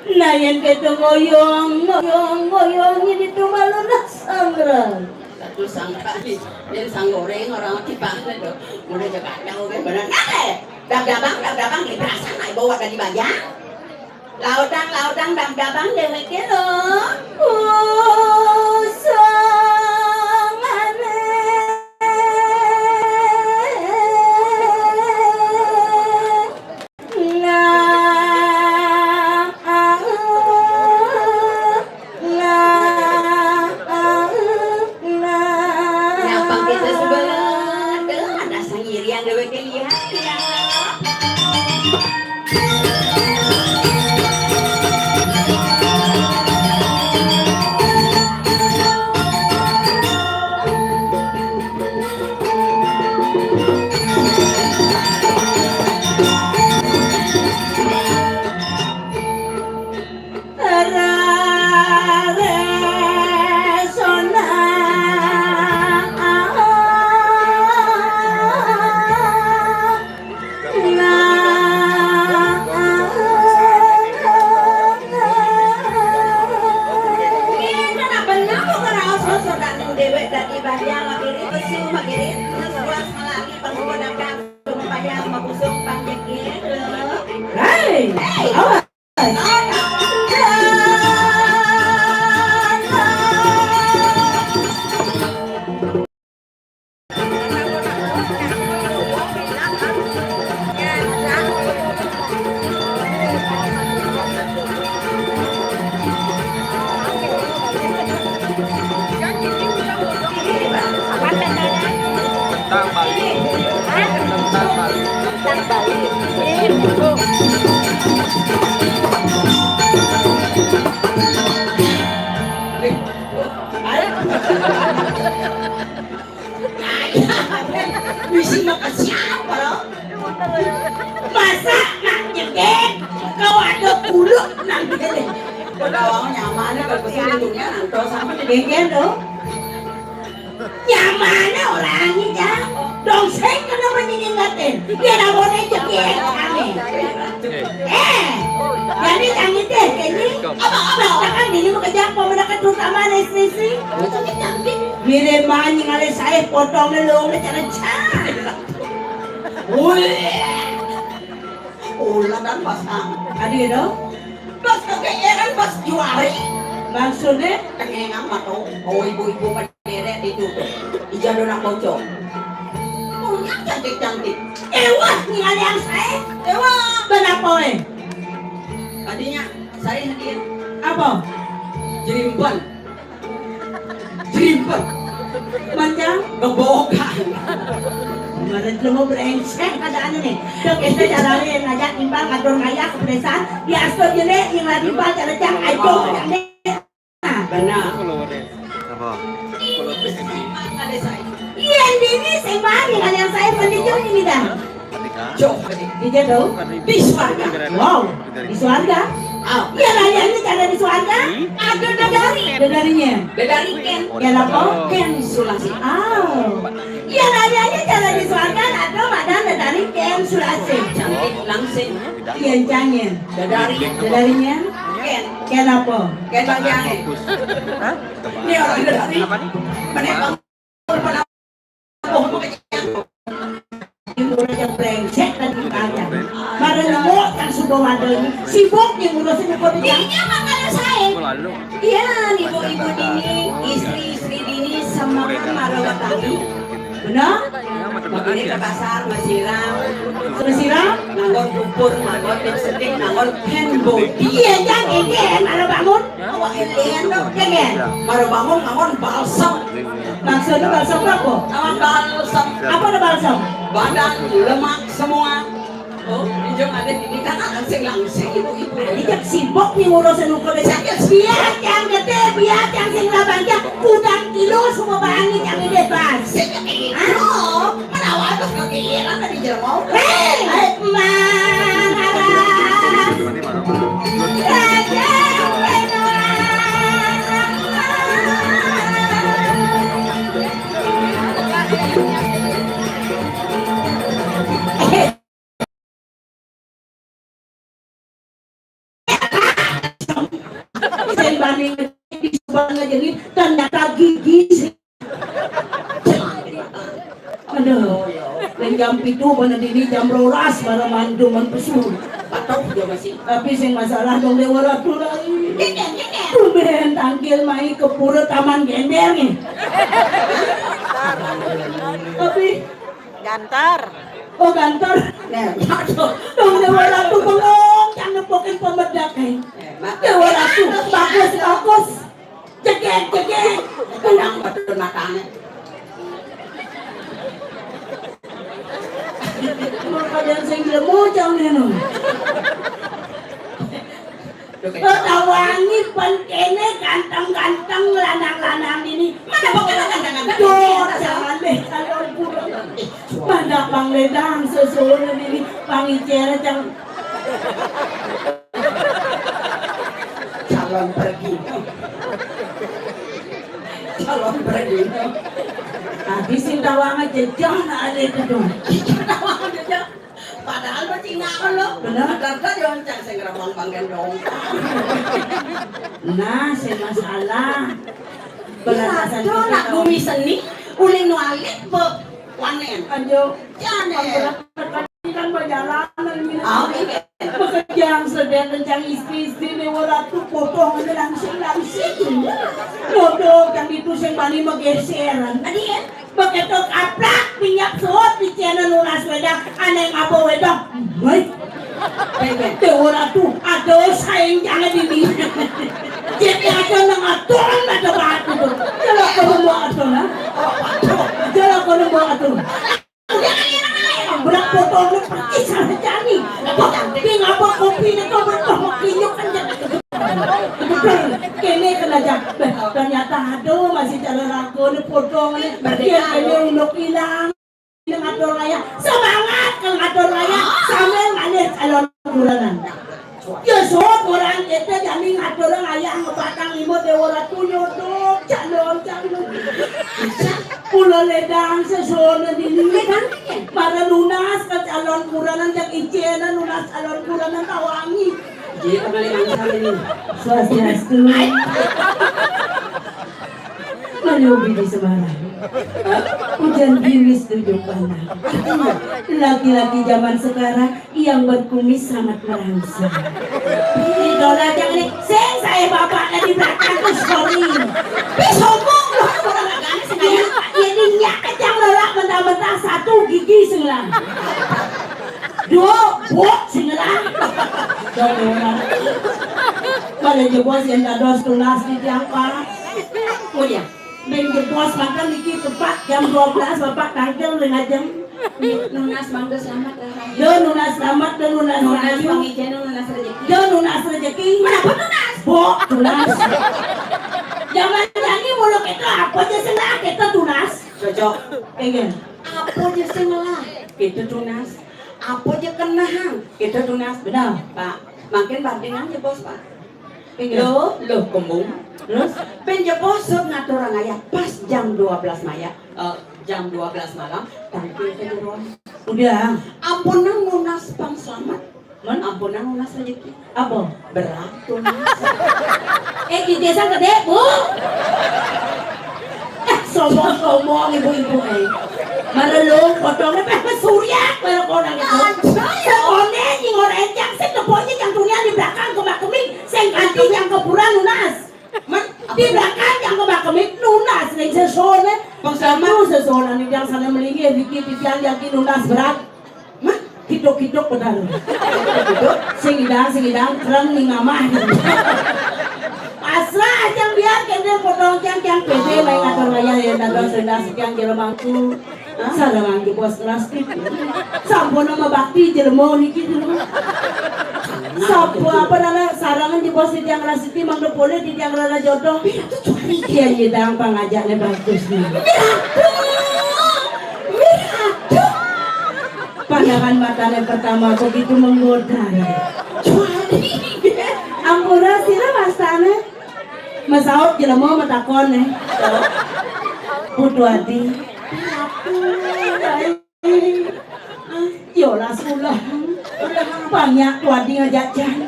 Nah, yang kata ngoyong, ngoyong, ngoyong, ini tuh malu nah sangrang. Satu sangkal, dan sang goreng orang tiba ada tuh. Mulai jaga jauh kan, bener. Nate, dab-dabang, dab-dabang, di perasaan naik bawa dari bajang. Laudang, laudang, dab-dabang, dewek lo. Usang aneh. Nah, ah, nah, ah, nah. Nyapa kita sebelah? Aduh, ada sang irian dewek lihat ya. Bisi makasiapa lo? Masa nak nyegek, kau ada kuluk nang kene. Kau nyaman kalau kesini dunia nang to sama kejadian tuh. Nyaman orang ini, Cak. Dong sing kena menyingatin. Dia dah boleh jegek kami. Eh, jadi yang itu kayaknya apa-apa kan ini mau kerja apa mereka terutama istri-istri. Mirip maning ale saya potong dulu cara cara. Wih. Ulah kan pasang. Ada gitu? Pas kegeeran pas juari. Maksudnya? Tengengang mah tuh. Oh, ibu-ibu mah deret itu. Ija dona bocor. Punya cantik-cantik. Ewah, ningali yang saya. Ewah. Kenapa, eh? Tadinya saya hadir. Apa? Jerimban. Jerimban. Macam? Gebokan. Kemarin lu mau brengsek ada anu nih. Dok, kita jalanin aja timbang ngatur ngayah kepedesan. Di Astro Jene yang lagi baca lecang, ayo, yang deh. Benar. Apa? Iya, ini sih, Bang, yang saya pendidik ini dah. Cok, di jadau, di swarga. Wow, di swarga. Ah, iya lah, iya, ini cara di swarga. Ada dedari. Dedarinya. Dedari Ken. Ya lah, kok? Ken Sulasi. Ah. Iya lah, iya, ini cara di swarga. Ada madan dedari Ken Sulasi. Cantik langsing. Iya, cangin. Dedari. Dedarinya. Ken. Ken apa? Ken Bang Jani. Hah? Ini orang dedari. Apa nih? Menembak. Ini orang yang brengsek dan ditanya. Mara nemu yang sudah ada ini. Sibuk yang ngurusin ukur dia. Iya, makanya saya. Iya, ibu-ibu dini, istri-istri dini, sama kan mara watani. Benar? Makanya ke pasar, masiram. Masiram? Nganggo pupur, nganggo lipstick, nganggo hand body. Iya, kan, ini, mara bangun. Awak ini, kan, kan. Mara bangun, nganggo balsam. Maksudnya balsam apa? Awan balsam. Apa ada balsam? Badan, lemak, semua. Oh, dijeng ada ini kan langsing-langsing ibu-ibu. Ini kan sibuk nih ngurusin ukur desa. Biar yang gede, biar yang sing labanja, udang kilo semua barang ini yang gede pas. Sing kaki itu, menawa tuh kaki iya kan tadi jelema. Hei, hei, marah. Raja, Sing bani di Subang aja nih, ternyata gigi sih. Aduh, dan jam pitu mana dini jam rolas mana mandu man pesu. Patuh dia masih. Tapi sing masalah dong Dewa Ratu lain. Tumben tangkil mai ke pura Taman Gender nih. Tapi Gantar. Oh, gantar. Nah, aduh. Dong Dewa Ratu bengong, jangan nepokin pemedak, eh. Eh, mak- Dewa Ratu, bagus, bagus. Jegek, jegek. Tenang, betul matanya. Mau pada yang sing lemu, jangan minum. Tawangi pan kene ganteng-ganteng lanang-lanang ini. Mana pokoknya ganteng-ganteng? Duh, jangan deh, kalau kurang. Mana Bang Ledang sesuatu ini, Bang Icer, jangan. Calon pergi. Calon pergi. Habis tawangan jejak, ada itu dong. Tawangan jejak. Padahal mah Cina kan lo. Bener. Ada kan yang cak sing ngeremang panggen dong. Nah, sing masalah. Iya, belasan tuh, nak bumi seni, uling nualit, be, wanen. Anjo. Jane. Kan perjalanan ini. Oh, iya. Pekerjaan sedang kencang istri-istri Dewa Ratu potong aja langsing-langsing. Jodoh kan itu sing bani megeseran. Tadi ya? Begitu kaplak, minyak suut di channel nunas wedang, aneh ngabo wedang. Woi. Dewa Ratu, aduh sayang jangan ini. Jadi ada nang aton ada batu tuh. Jalan ke rumah aton, ha? Jalan ke rumah aton. Berat potong lu pergi sana. Ternyata aduh masih calon ragu ni potong ni. Berarti dia ada unduk hilang. Ngatur raya, semangat ke ngatur raya sambil ngalih calon kurenan. Ya, sok orang kita jani ngatur raya ngebatang imut dewa ratu nyodok calon calon. Pulau ledang sesona dini. Mara lunas ke calon kurenan yang ijenan lunas calon kurenan tawangi. Jadi kembali mancang ini. Swastiastu. Maliubi di Semarang. Hujan gerimis tujuh panah. Laki-laki zaman sekarang yang berkumis sangat merangsang. Idola jangan nih, sing saya bapaknya di belakang tuh sorry. Tapi sombong loh, orang agak sengaja. Ini nyak kejang loh, mentah-mentah satu gigi sebelah. Duh, bok sing ngelah. Dok, dok, dok. Pada jebos yang dados tunas di tiang, Pak. Oh ya, ben jebos makan niki tepat jam dua belas Bapak tangkil lima jam. Nunas mangga selamat rahayu. Duh, nunas selamat, duh, nunas rahayu. Pangijen, nunas rezeki. Duh, nunas rezeki. Kenapa tunas? Bok, tunas. Zaman jani muluk itu apa aja senang kita tunas. Cocok. Enggak. Apa aja senang. Itu tunas. Apa aja kenahang? Itu tunas. Benar. Pak, makin bandingan ya bos, Pak. Iya. Loh, loh, kembung. Terus? Ben jebos sok ngatur raya pas jam dua belas maya. Eh, jam dua belas malam, tangkil ke jeroan. Udah. Ampunang nunas pang selamat. Mun ampunang nunas rezeki. Apa? Berat tunas. Eh, di desa gede, Bu. Eh, sombong-sombong ibu-ibu, eh. Marelung, potongnya, eh, surya, kalau kau nanya. Aduh, ya. Sekone, nyingor encang, sing tepoknya yang dunia di belakang, kemak-kemik, sing ganti yang kuburan nunas. Man, di belakang yang kemak-kemik, nunas, ning sesone. Bang Salman. Aduh, sesone, nih, yang sana melingkir, dikit, dikit, yang yakin nunas berat. Mah, kiduk-kiduk benar. Sing idang, sing idang, kereng ning amah. Pasrah aja biar kene potong cang cang pede main ngatur wayah ya dagang sendas yang jero mangku. Sarangan di bos kelas itu. Sampun nama bakti jelema niki dulu. Sapa apa nana sarangan di bos di tiang kelas itu mangga boleh di tiang rana jodoh. Dia nyidang pangajaknya bagus nih. Miratu! Miratu! Pandangan matanya pertama begitu menggoda. Cuari. Ampura sira wastane. Masaut jelema matakon eh. Putu ati. Yo lah sulah. Banyak tuadi ngajak cang.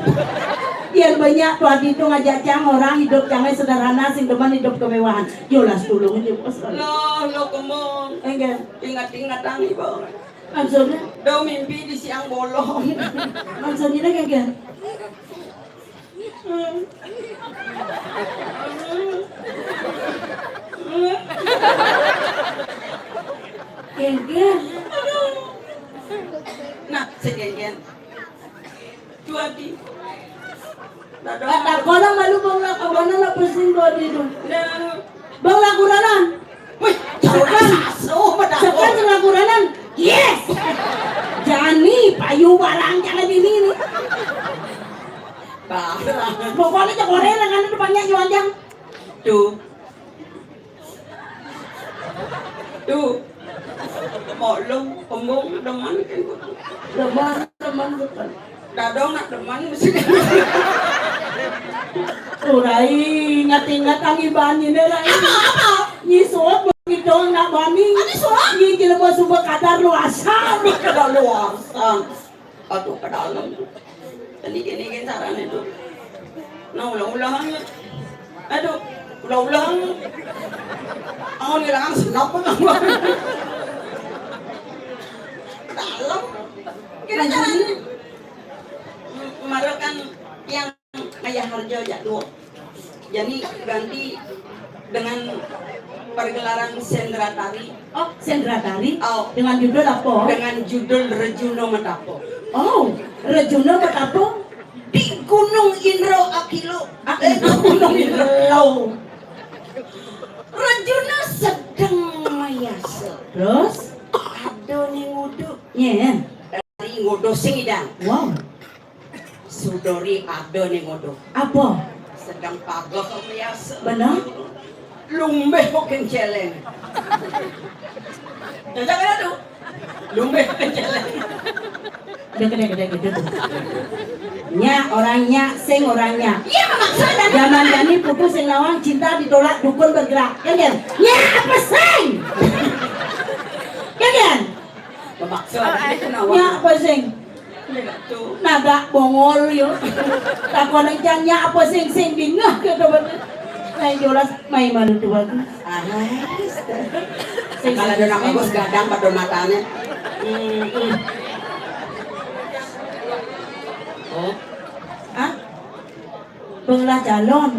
Yang banyak tuadi tu ngajak cang orang hidup cangnya sederhana sing demen hidup kemewahan. Yo lah tulung aja bos. Loh, lo kemong. Enggak. Ingat-ingat tangi bos. Maksudnya? Dah mimpi di siang bolong. Maksudnya kayak gini. Genggen. Nah, segenggen. Tuadi. Kata kono malu bang lah kemana lah pusing body tu. Nah. Bang lakuranan. Wih, sekarang, sekarang lakuranan. Yes. Jani payu barang jangan ini ni. Pokoknya cek orang dengan itu banyak jual jang. Tuh. Tuh. Maklum, kembung demen kan. Demen, demen bukan. Dadong nak demen mesti. Turai ingat-ingat ang iban ini rai. Apa, apa? Nyisot begitu nak bani. Apa nyisot? Nyi jelema suba kadar luasan. Kadar luasan. Aduh, ke dalam. Tadi gini gini caranya tuh. Nah, ulang-ulang. Aduh, ulang-ulang. Oh, ngilangan senok pun. Dalam. Kira caranya. Mara kan yang Ayah Harjo jaduk. Jadi ganti dengan pergelaran sendratari. Oh, sendratari? Oh. Dengan judul apa? Dengan judul Rejuna Metapo. Oh, Rejuna Metapo? Di Gunung Indro Akilo. Ah, eh, Gunung Indro. Rejuna sedang mayasa. Terus? Ada ning ngudu. Nye. Dari ngudu sing idang. Wow. Sudori ada ning ngudu. Apa? Sedang pagos biasa. Benar? Lumbih kok kencelen. Cocok kan tuh? Lumbih kok kencelen. Udah gede-gede gitu tuh. Nya orang nya, sing orang nya. Iya, memaksa dan zaman jani putu sing nawang cinta ditolak dukun bergerak. Kan dia? Nya apa sing? Kan dia? Memaksa. Nya apa sing? Nagak bongol yo. Takon encan nya apa sing sing bingah gitu bener. Nah, jelas main malu tuh bagus. Sing kalau ada nak bagus gadang pada matanya. Hmm, hmm. Oh. Hah? Belah calon.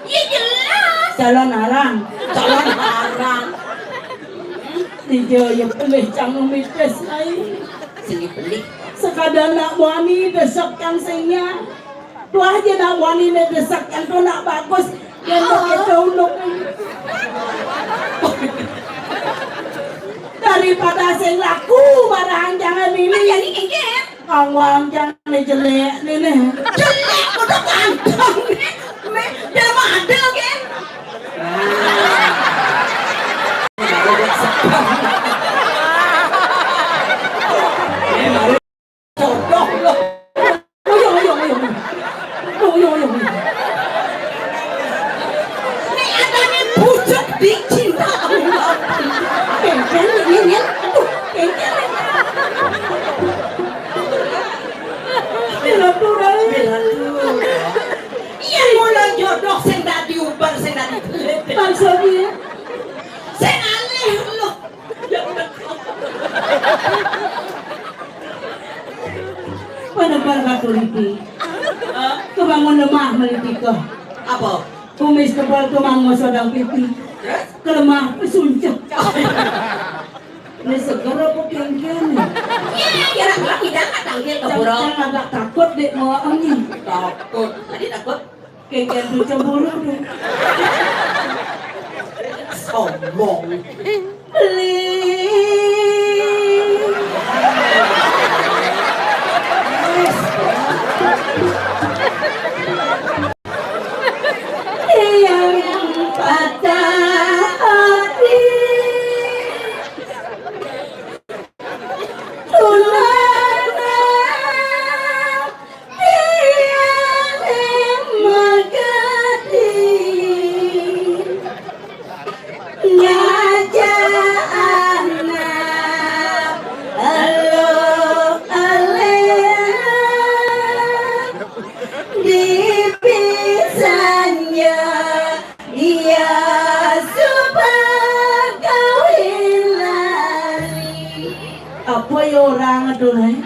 Iya jelas. Calon arang. Calon arang. Tiga ya pelih cang mites ai. Sini pelih. Sekadar nak wani desek cang singnya. Tuh aja nak wani ne desek cang tuh nak bagus. Yang pakai daun. Daripada sing laku barang jangan ini. Jadi kengkeng. Awang jangan jelek ni ni. Jelek udah ganteng ni. Meh, dah ada kan? Jodoh lo. Ayo, ayo, ayo. Ayo, ayo, ayo. Ini adanya pucuk dicinta. Kengkeng, ini, ini. Aduh, kengkeng. Bila tuh, bila tuh. Iya, mula jodoh sing dak diubar, sing dak ditelit. Maksudnya? Sing alih lo. Pada bar katuliki. Kebangun lemah melitika. Apa? Kumis tebal tuh manggo sodang pipi. Terus? Kelemah pesuncak. Ini seger apa kengkeng? Iya, ya, orang bilang tidak, tak tahu dia. Cang, cang agak takut dek mau angin. Takut. Tadi takut? Kengkeng tuh cemburu tuh. Sombong. Beli. Yang patah hati. Tulana tiang magadi. Ngajak anak elo alea dipisahnya dia suba kawin lari. Apa ya orang itu, eh?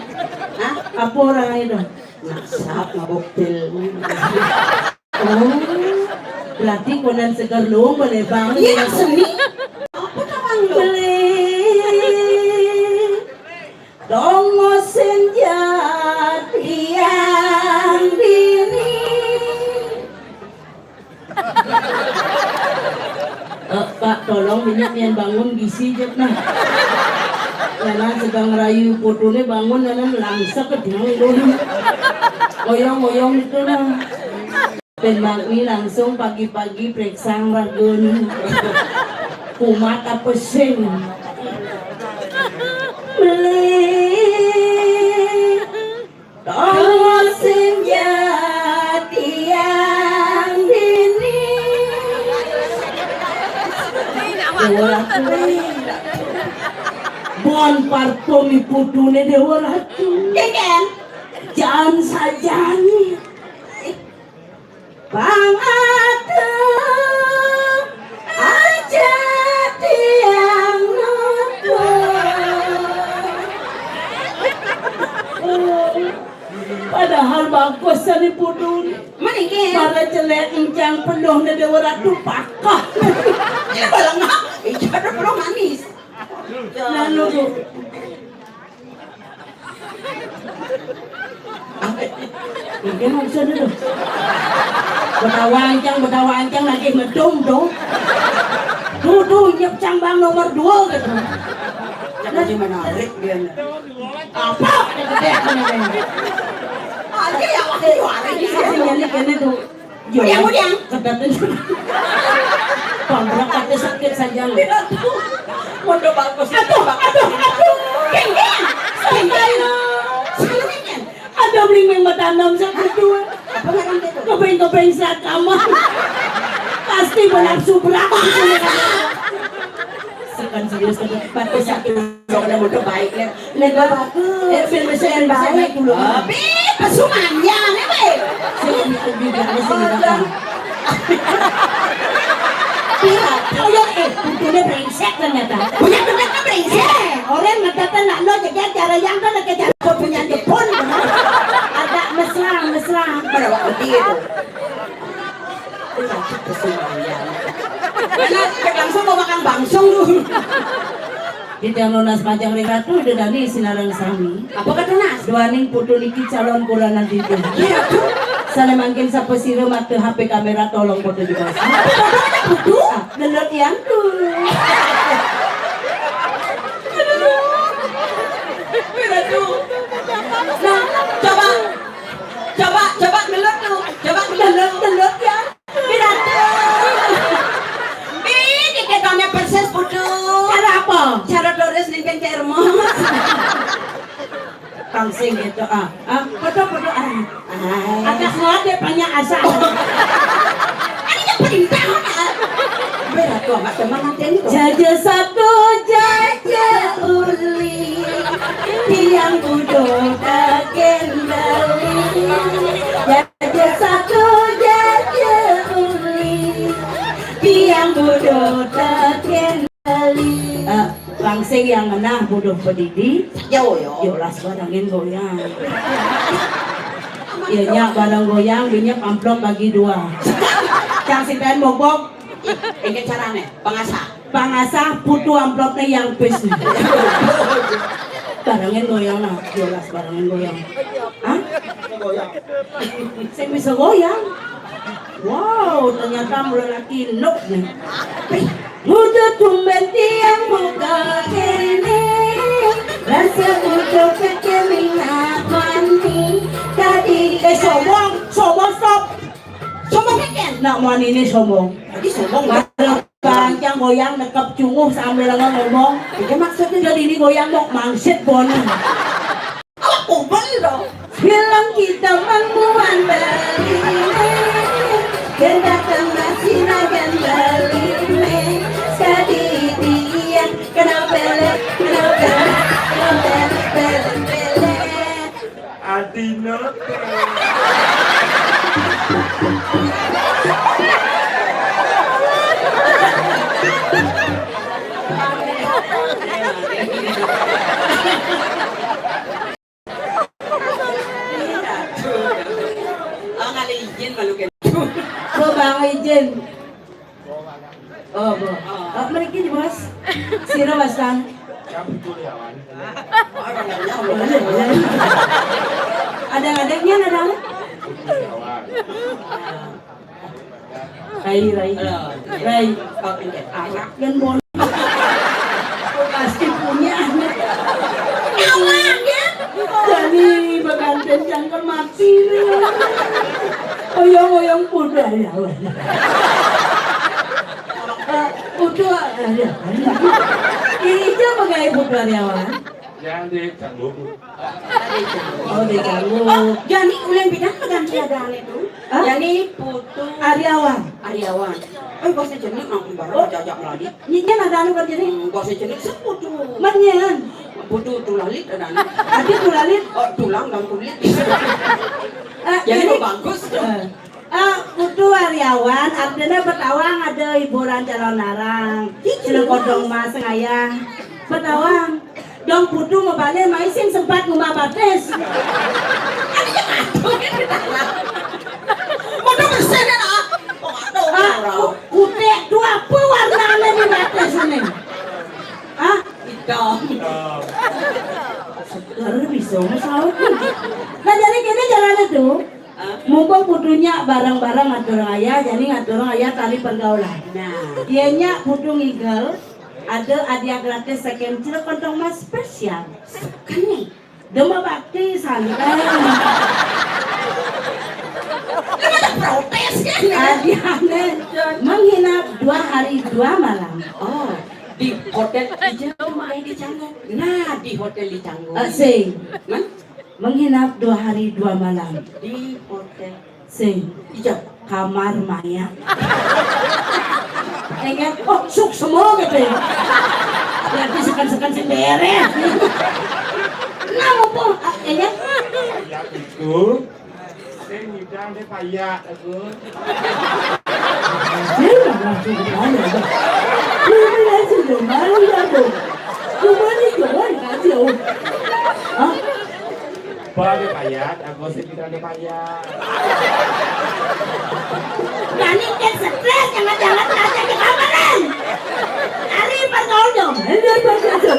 Hah? Apa orang itu? Nasab mabuk pil. Oh, berarti konan segar lu boleh bang. Iya, seni. Apa tawang lu? Beli. Dongo senja tiang dini. Eh, Pak, tolong minyak yang bangun gisi je nah. Karena sedang rayu putune bangun dan langsek ke tiang dulu. Oyong-oyong itu nah. Ben Magni langsung pagi-pagi periksa raganya. Kumat apa sing? Beli. Tolong senja tiang dini. Dewa Ratu. Bon parfum iputune Dewa Ratu. Kengkeng. Jan sajani. Pang atuh aja tiang nonton. Padahal bagus sani pudun. Mana ke? Para jelek encang penuh na Dewa Ratu pakah. Ini balengah. Iya, ada penuh manis. Lalu, Bu. Mungkin maksudnya tuh. Betawa ancang, betawa ancang lagi ngedum dong. Tuh, tuh, nyep cang bang nomor dua gitu. Jangan cuma narik dia. Apa? Ada gede punya dia. Aja ya waktu juara ini. Ini, ini, ini tuh. Udiang, udiang. Kedaten. Pambrak kate sakit saja lho. Mondo bagus. Aduh, aduh, aduh. Geng, geng. Aduh, mling meng matanom sa kedua. Apa ngaran teh? Kebeng-kebeng saat kamar. Pasti benafsu berat. Sekan serius, tapi sakit. Kalau mondo baik ya. Lega bagus. Eh, ben bisa, ben bisa baik dulu. Tapi pesumannya nih, Be. Sing itu juga, sing itu. Iya, oh ya, eh, untungnya brengsek ternyata. Punya ternyata brengsek. Eh, orang ngedatang nak lo, jadi cara yang kan lagi cara punya Jepun. Agak mesra, mesra. Berapa gede itu? Itu lagi pesumannya. Karena langsung mau makan bangsung lu. Titiang nunas majeng ring Ratu Ida Dane sinareng sami. Apa katunas? Duaning putu niki calon kuranan titiang. Iya, Ratu. Sane mangkin sapa sira makta H P kamera tolong foto juga. Apa fotonya putu? Ah, gelut yang tu. Ratu. Nah, coba. Coba, coba gelut tu. Coba gelut, gelut yang. Pidato. Ih, diketone persis putu. Cara apa? Cara tulis ning Kang Cermos. Langsing gitu, ah. Ah, foto-foto, ah. Ai. Ada kuat dia banyak asal. Ini yang perintah, ah. Berat kok, Mak, teman nanti ini kok. Jaja satu, jaja uli. Tiang kudu tak kendali. Jaja satu, jaja uli. Tiang kudu tak kendali. Eh, langsing yang ngenah buduh pedidi. Yo, yo. Yo, las barangin goyang. Ya, nyak barang goyang, minyak amplop bagi dua. Cang si pen bobok. Ini carane, pengasah. Pangasah putu amplopne yang pis. Barangin goyang nah, jelas barangin goyang. Hah? Sing bisa goyang. Wow, ternyata mula laki nuk nih. Muda tumben tiang buka kene. Rasa udah kekeling mani. Tadi eh, sombong, sombong, stop. Sombong kan? Nak mani ini sombong. Tadi sombong. Kalau panjang goyang nekep cunguh sambil ngomong. Itu maksudnya. Jadi ini goyang mau mangsit bon. Apa kubel dong? Bilang kita mampuan beli. Gendak tambah sinagan beli. Sekali dia kena pelet, kena pelet, kena pelet, pelet, pelet. Adina. Oh, ngalih izin malu kan. Bang izin. Oh, Bu. Oh, mriki, Bos. Sira, Mas Kang. Ada-adanya, ada. Rai, Rai. Rai. Anak yang bon. Pasti punya anak. Awak ya. Jadi bekanten jangka mati. Oyong-oyong putu Aryawan. Eh, putu Aryawan. Ini aja bagai putu Aryawan. Yang di Canggu. Oh, di Canggu. Oh, jadi ulun bilang dengan tiada itu. Hah? Jadi putu Aryawan. Aryawan. Eh, bahasa jenis nang baru jajak meladi. Nyinya ada anu kerjanya. Hmm, bahasa jenis seputu. Menyan. Putu tulalit ada anu. Adi tulalit. Oh, tulang dan kulit. Eh, jadi mau bagus. Eh, eh, putu Aryawan, artinya petawang ada hiburan calon narang. Sila kodong mas ngayah. Petawang. Dong putu mabalik, mai sing sempat ngumah batis. Ada yang ngatur. Mau bersih dah. Ah, kutek tu apa warnanya di batas ini? Ah, hitam. Seger bisa masalah. Nah, jadi kini jalan itu. Mumpung putunya bareng-bareng ngatur ayah, jadi ngatur ayah tali pergaulan. Nah, dianya putu ngigel, ada hadiah gratis saking Cilok Kantong Mas spesial. Kene. Dema bakti santai. Lu masa protes kan? Adiana menginap dua hari dua malam. Oh, di hotel di Canggu, eh, di Canggu. Nah, di hotel di Canggu. Eh, sing. Hah? Menginap dua hari dua malam. Di hotel. Sing. Ijo. Kamar mayat. Enggak, oh, suk semua gitu ya. Berarti sekan-sekan sing beres. Nah, mumpung, ah, enggak. Ya, itu. Sing ngidang deh payah, aku. Sing ngidang deh payah. Ini aja dong, malu ya dong. Cuma nih, jangan kasih, oh. Hah? Ba deh payah, aku sing ngidang deh payah. Dani kan stres, jangan-jangan aja di kameran. Ari pertolong. Enggak, enggak, enggak.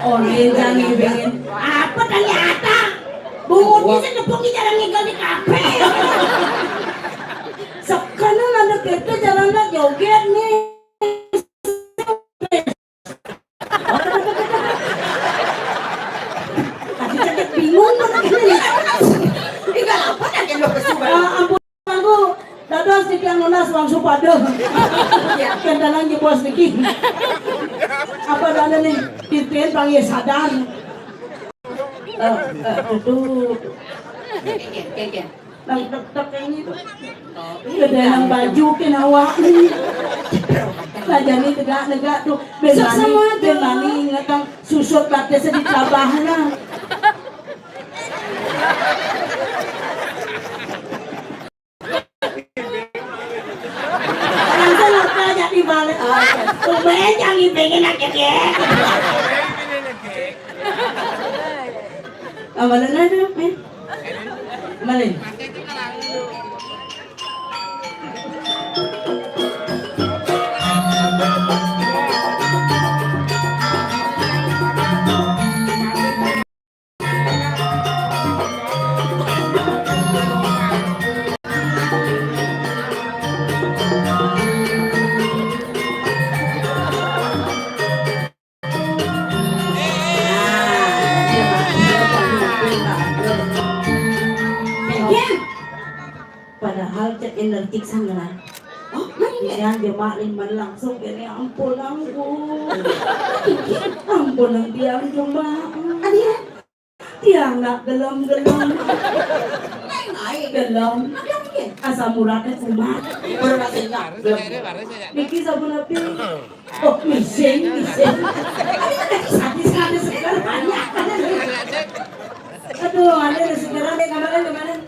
Orang jangan ngibingin. Apa ternyata? Bungut sih nepuk di jalan ngigel di kafe. Sekarang ada kereta jalan joget nih. Tadi cedek bingung banget ini. Tinggal apa dah yang lo kesuwen? Ah, ampun, aku dados di tiang nunas langsung pada. Ya, kentanan jebos niki. Apa ada nih? Titien panggil sadar. Eh, eh, duduk. Oke, oke, oke. Nang tek-tek ini tuh. Gede nang baju ke awak ni. Raja ni tegak-tegak tu. Ben mani, ben mani ingat nang susut batis di tabah na. Langsung apa jadi balik? Oh, tumben yang ngibingin aja dia. Amalan ada, eh? Malin. Padahal cek energi sangat. Oh, mana ni? Yang dia mak lima langsung gini, ampun, ampun. Ampun, yang dia cuma. Ada ya? Tiang nak gelem-gelem. Gelem. Asam uratnya kumat. Baru rasanya. Niki sabun api. Oh, mising, mising. Tapi kan dari sadis, sadis segar banyak. Aduh, ada segar, ada kemarin, kemarin.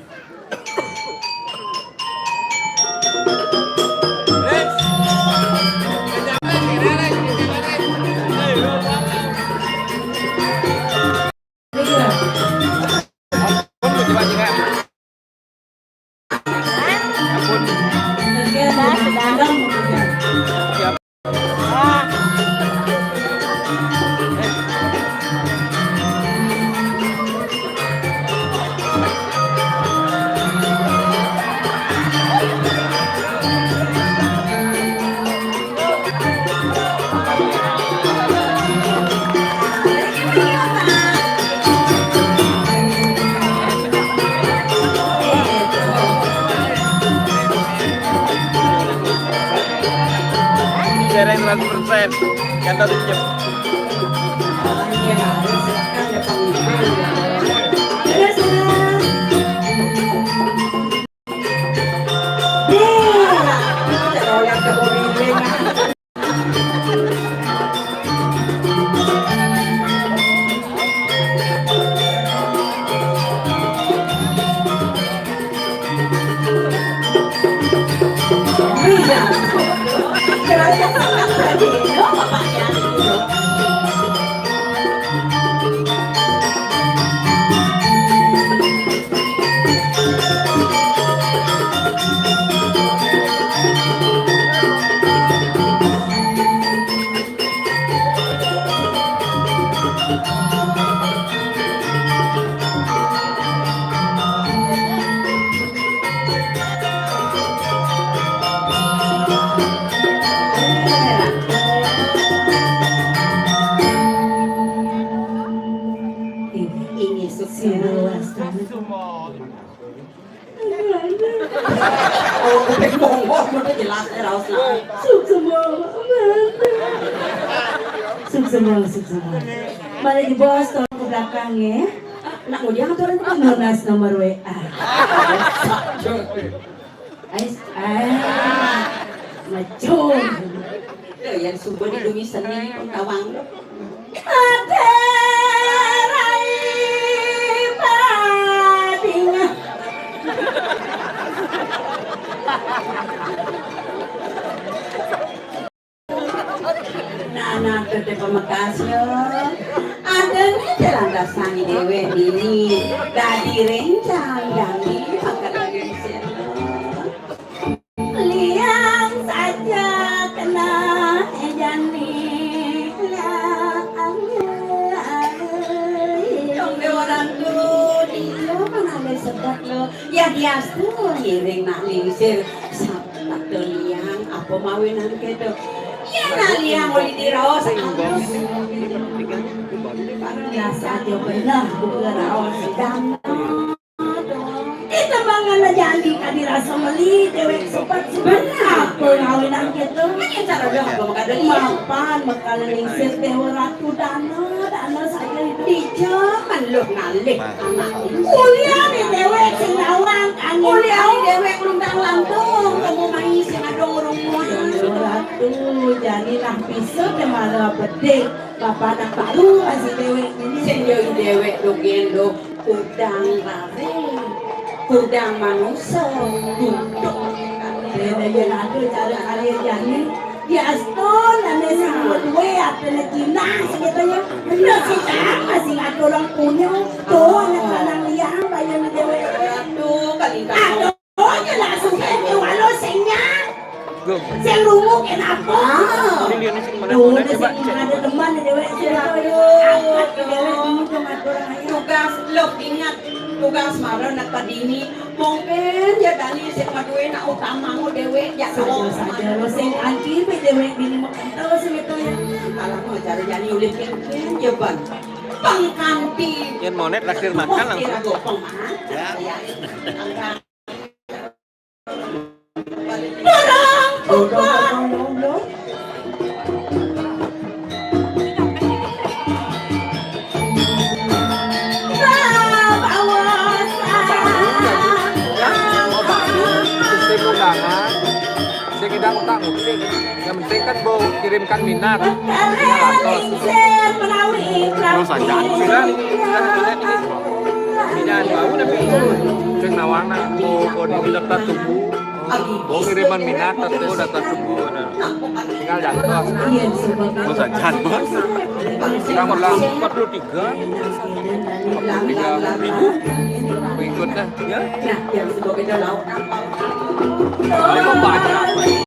Dereng seratus persen. Kata tutup. Ini sukses. Oh, kuping bongkok, udah jelas, eh, raos lah. Suksema, suksema, suksema. Mari di bos, tolong ke belakang ya. Nak ngudiang aturan ke belakang? Nunas nomor W A. Ais, ah, macul. Lho, yang subuh dilungi seni, pun tawang. Ate rai pading. Nah, nah, tete pemekas yo. Ada nih jalan dasani dewe ini. Dadi rencang dadi makan lagi. Liang saja kena jani. Dong, dewa ratu, dia mana ada sebab lo. Ya, diastu ngiring nak lingsir. Sabda liang, apa mawinan kedo? Ya, nak liang, uli diraos, angus. Biasa aja bener, buka raos. Dana. Kita mangan aja andi kadi rasa meli, dewek sopan, sopan. Bener. Apa ngawinan kita? Ini cara dia apa makanya? Mapan, makanya lingsir dewa ratu dana, dana saya itu. Di zaman lo ngalih. Kuliah nih dewek sing nawang, kami. Kuliah nih dewek lundang lantung, kamu main sing ada urung. Dewa ratu, jadi lah bisa deh malah bedik. Bapak anak baru masih dewek ini. Sing yo dewek lo gendong. Kudang raring, kudang manusa, duduk. Beda yen ada cara kalian jani. Ya aston, ane sing duwe atene Cina, sing katanya. Bener sih, Cak, masih ada orang punya. Tuh, anak lanang liang, bayang dewek. Aduh, kali aduh, ya langsung ke walau sing nyat. Sing rungu kenapa? Ini liane sing mana? Tuh, mana udah coba sing cek. Ada teman dewek sing. Aduh, angkat dewek dulu dong, atur ayo. Tugas lo ingat, tugas mara nak padini. Mungkin ya dani sing maduwe nak utama ngo dewek ya. Saja, saja lo sing anti be dewek bini makan tahu sing itu ya. Kalau mau cari jani ulih kenken ya ban. Pengkanti. Yang mau net traktir makan langsung. Kira gopeng, ah. Ya. Ya. Dorong, dorong, dorong, dorong. Bawa saya. Mau bangun, mesti undangan. Saya kira otak musik. Yang penting kan mau kirimkan minat. Tinggal atos. Terus aja. Sudah, sudah, sudah. Tidak tahu tapi sing nawang nak mau kode daftar tunggu. Mau kiriman minat, tapi udah daftar tunggu. Tinggal jatuh. Bos aja, bos. Kita mau langsung empat puluh tiga. Tiga ribu pengikutnya. Ya. Nah, yang sebab itu lauk apa? Ini mau banyak.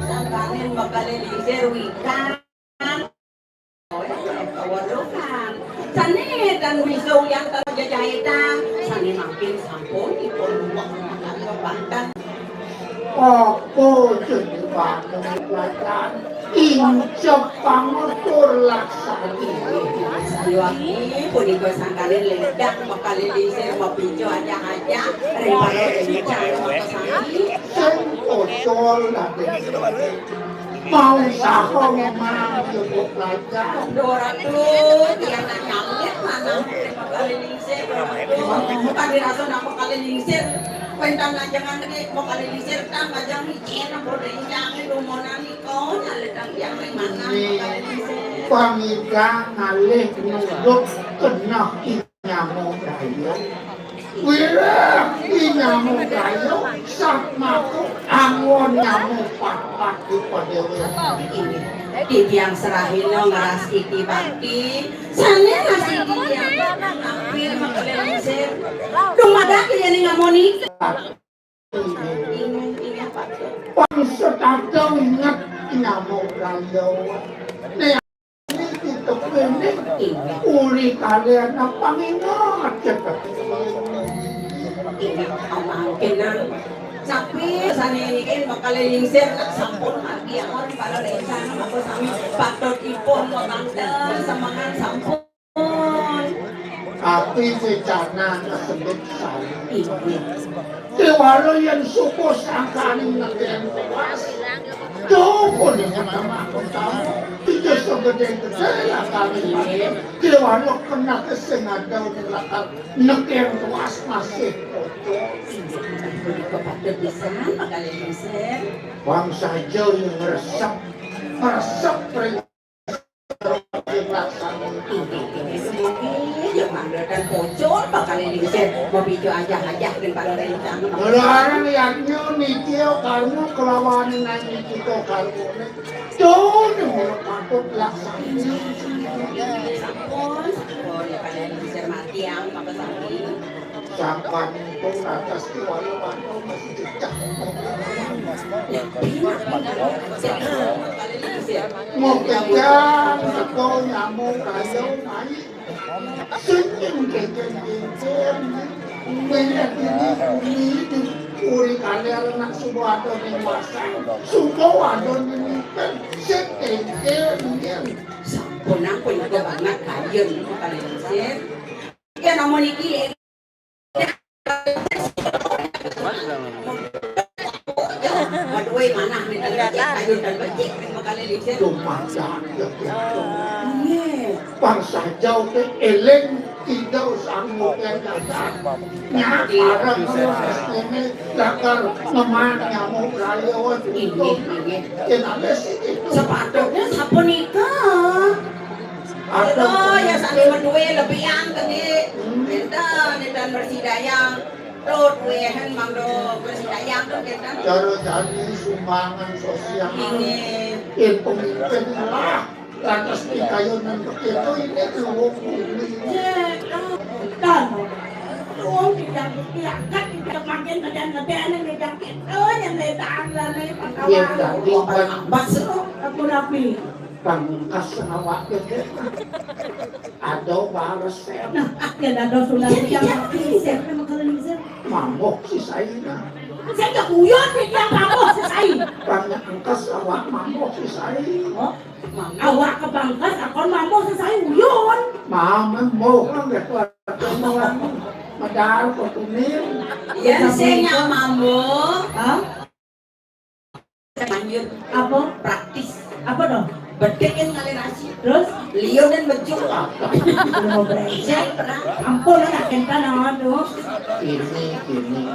Sangkaning makalilingsir wikan. Kaweruhan. Sané tan bisa uyang tan jajahitan. Sané mangkin sampun ipun luwek mangkat ka banten. Apa jeneng pangaturé? Incep pangatur laksana. Sayuwakti punika sangkaning ledang makalilingsir mapica ajah-ajah ring para rencana makasami. Sing pocol lagi. Mau saha memang jebuk raja. Duh, Ratu, tiang nak nyalip manah makalilingsir. Duh, tadi rasa nak makalilingsir. Wénten lajengan niki makalilingsir, tang lajeng micin, ampun rencang, dumonan nika, nyalitang tiang ring manah makalilingsir. Pamida ngalih nunduk keneh Nyamo Dayo. Wireh Nyamo Dayo, satmaka anggon nyamo patpat di padéwékan. Titiang serahina ngrastiti bakti, sané ngrastiti tiang tampil makalilingsir. Dumadak yéning amoni. Pang setata inget Nyamo Dayo. Né Niki tepining uli kalian panginget cetep. Inggih, amangkin, Nang. Sapi sané niki makalilingsir nak sampun margi angon para rencana maka sami patutipun mabanten semengan sampun. Tapi rencana kesebut sami. Inggih. Kéwala yén suku sangkaning nekén tewas. Duh, punika mangkon tamu. Ija sagedé-gedé lakar. Kéwala keneh sing ada lakar nekén tewas masih kocok. Inggih, punika patut pisan, Pak Kalih Lungsir. Bangsa Jawa ngresep, ngresep ring Inggih, mangda tan pocol bakal lingsir, mapicu ajah-ajah ring para rencana. Mulaning yadnya nitya karma kelawan nang nitya karma. Duh, mula patut laksana. Sampun, sampun, bakal lingsir mati, ang, maka sami. Sampun pun atas kiwala mantu masih cecah. Mau kencang, sego nyamuk, kayu, mai. Senyum kencang-kencang. Melihat ini, bumi itu, uri kalian nak subuh atau ning masang, subuh atau ning ikan, sekencang. Sampun, ampun, kok banget kalian, kalian sih. Ya, namun iki, Madué manah nih, tadi becik, ayo, dan becik, nih, bakal lingsir. Dumadak, ya, ya. Nggih. Bangsa Jawa té éling tidak sanggup yang datang. Nggih. Nyakar, nggih, lakar ngemang nyamuk rayon. Inggih, inggih. Kenapa sih itu? Sepatutnya sapunika. Aduh, ya, sané madué lebihan tadi. Hmm. Énten, énten bersih dayang. Tuh, wéhen mangda bersih dayang tuh, énten. Cara jani sumbangan sosial. Inggih. Yén pemimpin lah, lantas pikayunan begitu, ini luwung bumi. Ya, énten. Wong tidak diangkat, tidak makin ngedén-ngedén, tidak gitu, yang ngedén, ngedén, ngedén. Iya, tadi, Pak. Aku rapi. Pamungkas awak gedé. Ada bares, Sép. Nah, yén ada sunat. Iya, yang iya. Sép, memang kalau ini, Sép. Mambuh si Saina. Sép, ya, guyon, dia mambuh si Saina. Pamungkas awak mambuh si Saina. Oh, awak kepangkas, akon mambuh si Saina, guyon. Mambuh, kan, ya, kuat. Medal, kok, kuning. Iya, sing mambuh. Hah? Lanjut. Apa? Praktis. Apa dong? Bedek yang ngalir asi. Terus? Liur dan bejuk. Udah mau brengsek. Ampun, anak kita nama tuh. Ini, ini.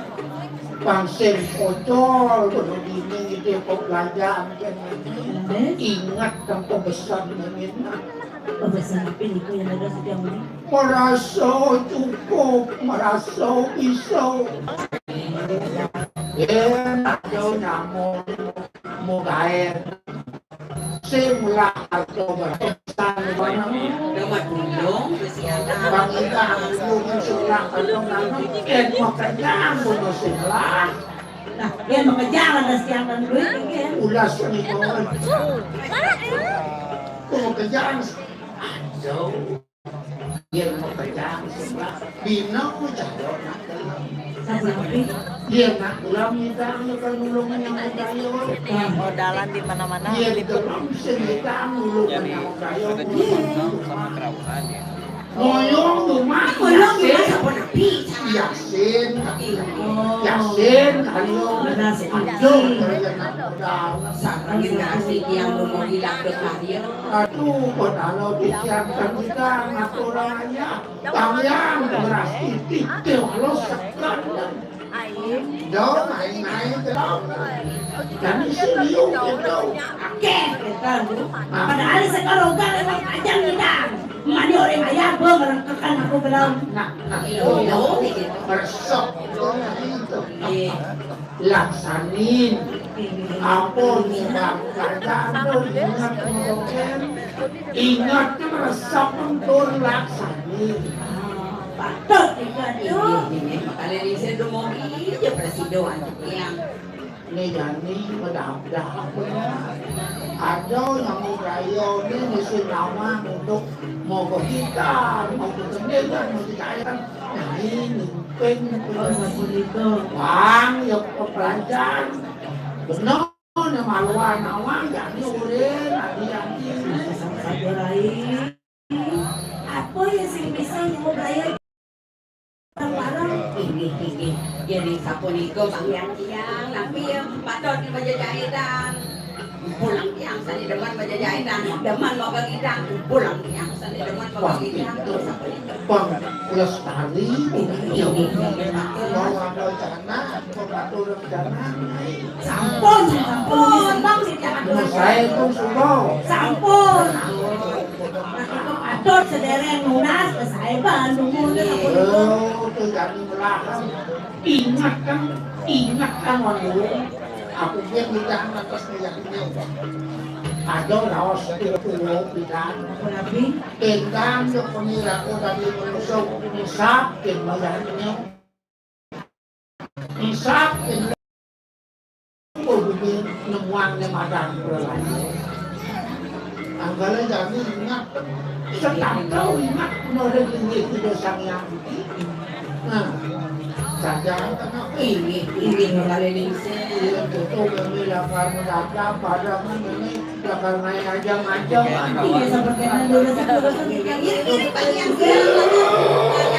Pang sing pocol, kudu dini, ini kok belanjaan, kan. Eh? Ingat, kan, pembesar, kan, ini. Pembesar apa ini, kok yang ada setiap menit? Merasa cukup, merasa bisa. Yén ada nyamuk, mau gaé. Sing lah atau berpesan mana? Bang Ida, aku sudah atau nanti, eh, mau kenyang, mau sing lah. Nah, yén makejang ada siang dan duit, yén. Ulas ni kawan. Kok makejang? Aduh. Yén makejang, sebab dina ku caro nak dalam. Nah, berarti? Yén nak dalam, kita akan nulung yang kaya. Modalan di mana-mana. Yén dalam, sing kita nulung yang kaya. Ngoyong rumah. Ngoyong rumah Yasin. Yasin. Oh. Yasin, ayo. Benar sekali. Aduh, kerja nak modal. Sareng generasi yang belum hilang ke kaya. Aduh, kok kalau pikiran kita ngatur aja. Tang yang beras titik, teh walau sekan. Dong, naik-naik, dong. Dan isi liu, gitu. Oke, kita lu. Padahal sekarang kan emang aja ngidang. Mani orang ayah, gua merengkekan aku belum. Nah, nah, iya, iya, gitu. Meresok, gitu, nah, itu. Iya. Laksanin. Ampun, sebab kerjaan tuh ingat, ingat, meresok, tur laksanin. Patut, ingat, tuh. Ini, ini, makanya ini saya udah mau iya, Presiden, yang Nih, Dani, udah, udah apa ya? Ada yang mau gaya, ini ngisi nama untuk mau ke kita, mau ke sendiri, mau dikaya. Nah, ini ping. Oh, sampun itu. Bang, ya, pelajar. Bener, nih, maluan awang, jadi urin, nanti, nanti. Sabar, Rai. Apa ya sing bisa nyuruh gaya? Bareng. Inggih, inggih. Jadi sapunika, Bang Yang Tiang, napi ya patut ni baja jahitan. Pulang tiang sani demen baja jahitan, demen bawa gidang. Pulang tiang sani demen bawa gidang. Bang Lestari, inggih, inggih, inggih, Pak. Mau ada rencana, mau atur rencana, naik. Sampun, sampun, Bang, sing jangan dulu. Nah, saya pun sudah. Sampun. Nah, itu patut sedereng nunas, saya ban nunggu, sampun. Oh, tuh, jadi belahan. Ingat kan, ingat kan, Wan Gunung. Aku dia tidak atas melihatnya. Ada laos itu, tidak. Kenapa? Tendang ke pengira, oh, tadi menusuk, menyesap, dan melihatnya. Isap, oh, bumi nemuan ne madan berlalu. Anggale jani ingat, setangkau ingat, nore tinggi tidur sang yang. Nah, saja tengah ini, ini nore ningsih. Iya, betul, kami lapar mendadak, pada kami ini bakal naik aja ngajak. Iya, seperti yang dulu, dulu, dulu, ini, ini, ini, ini,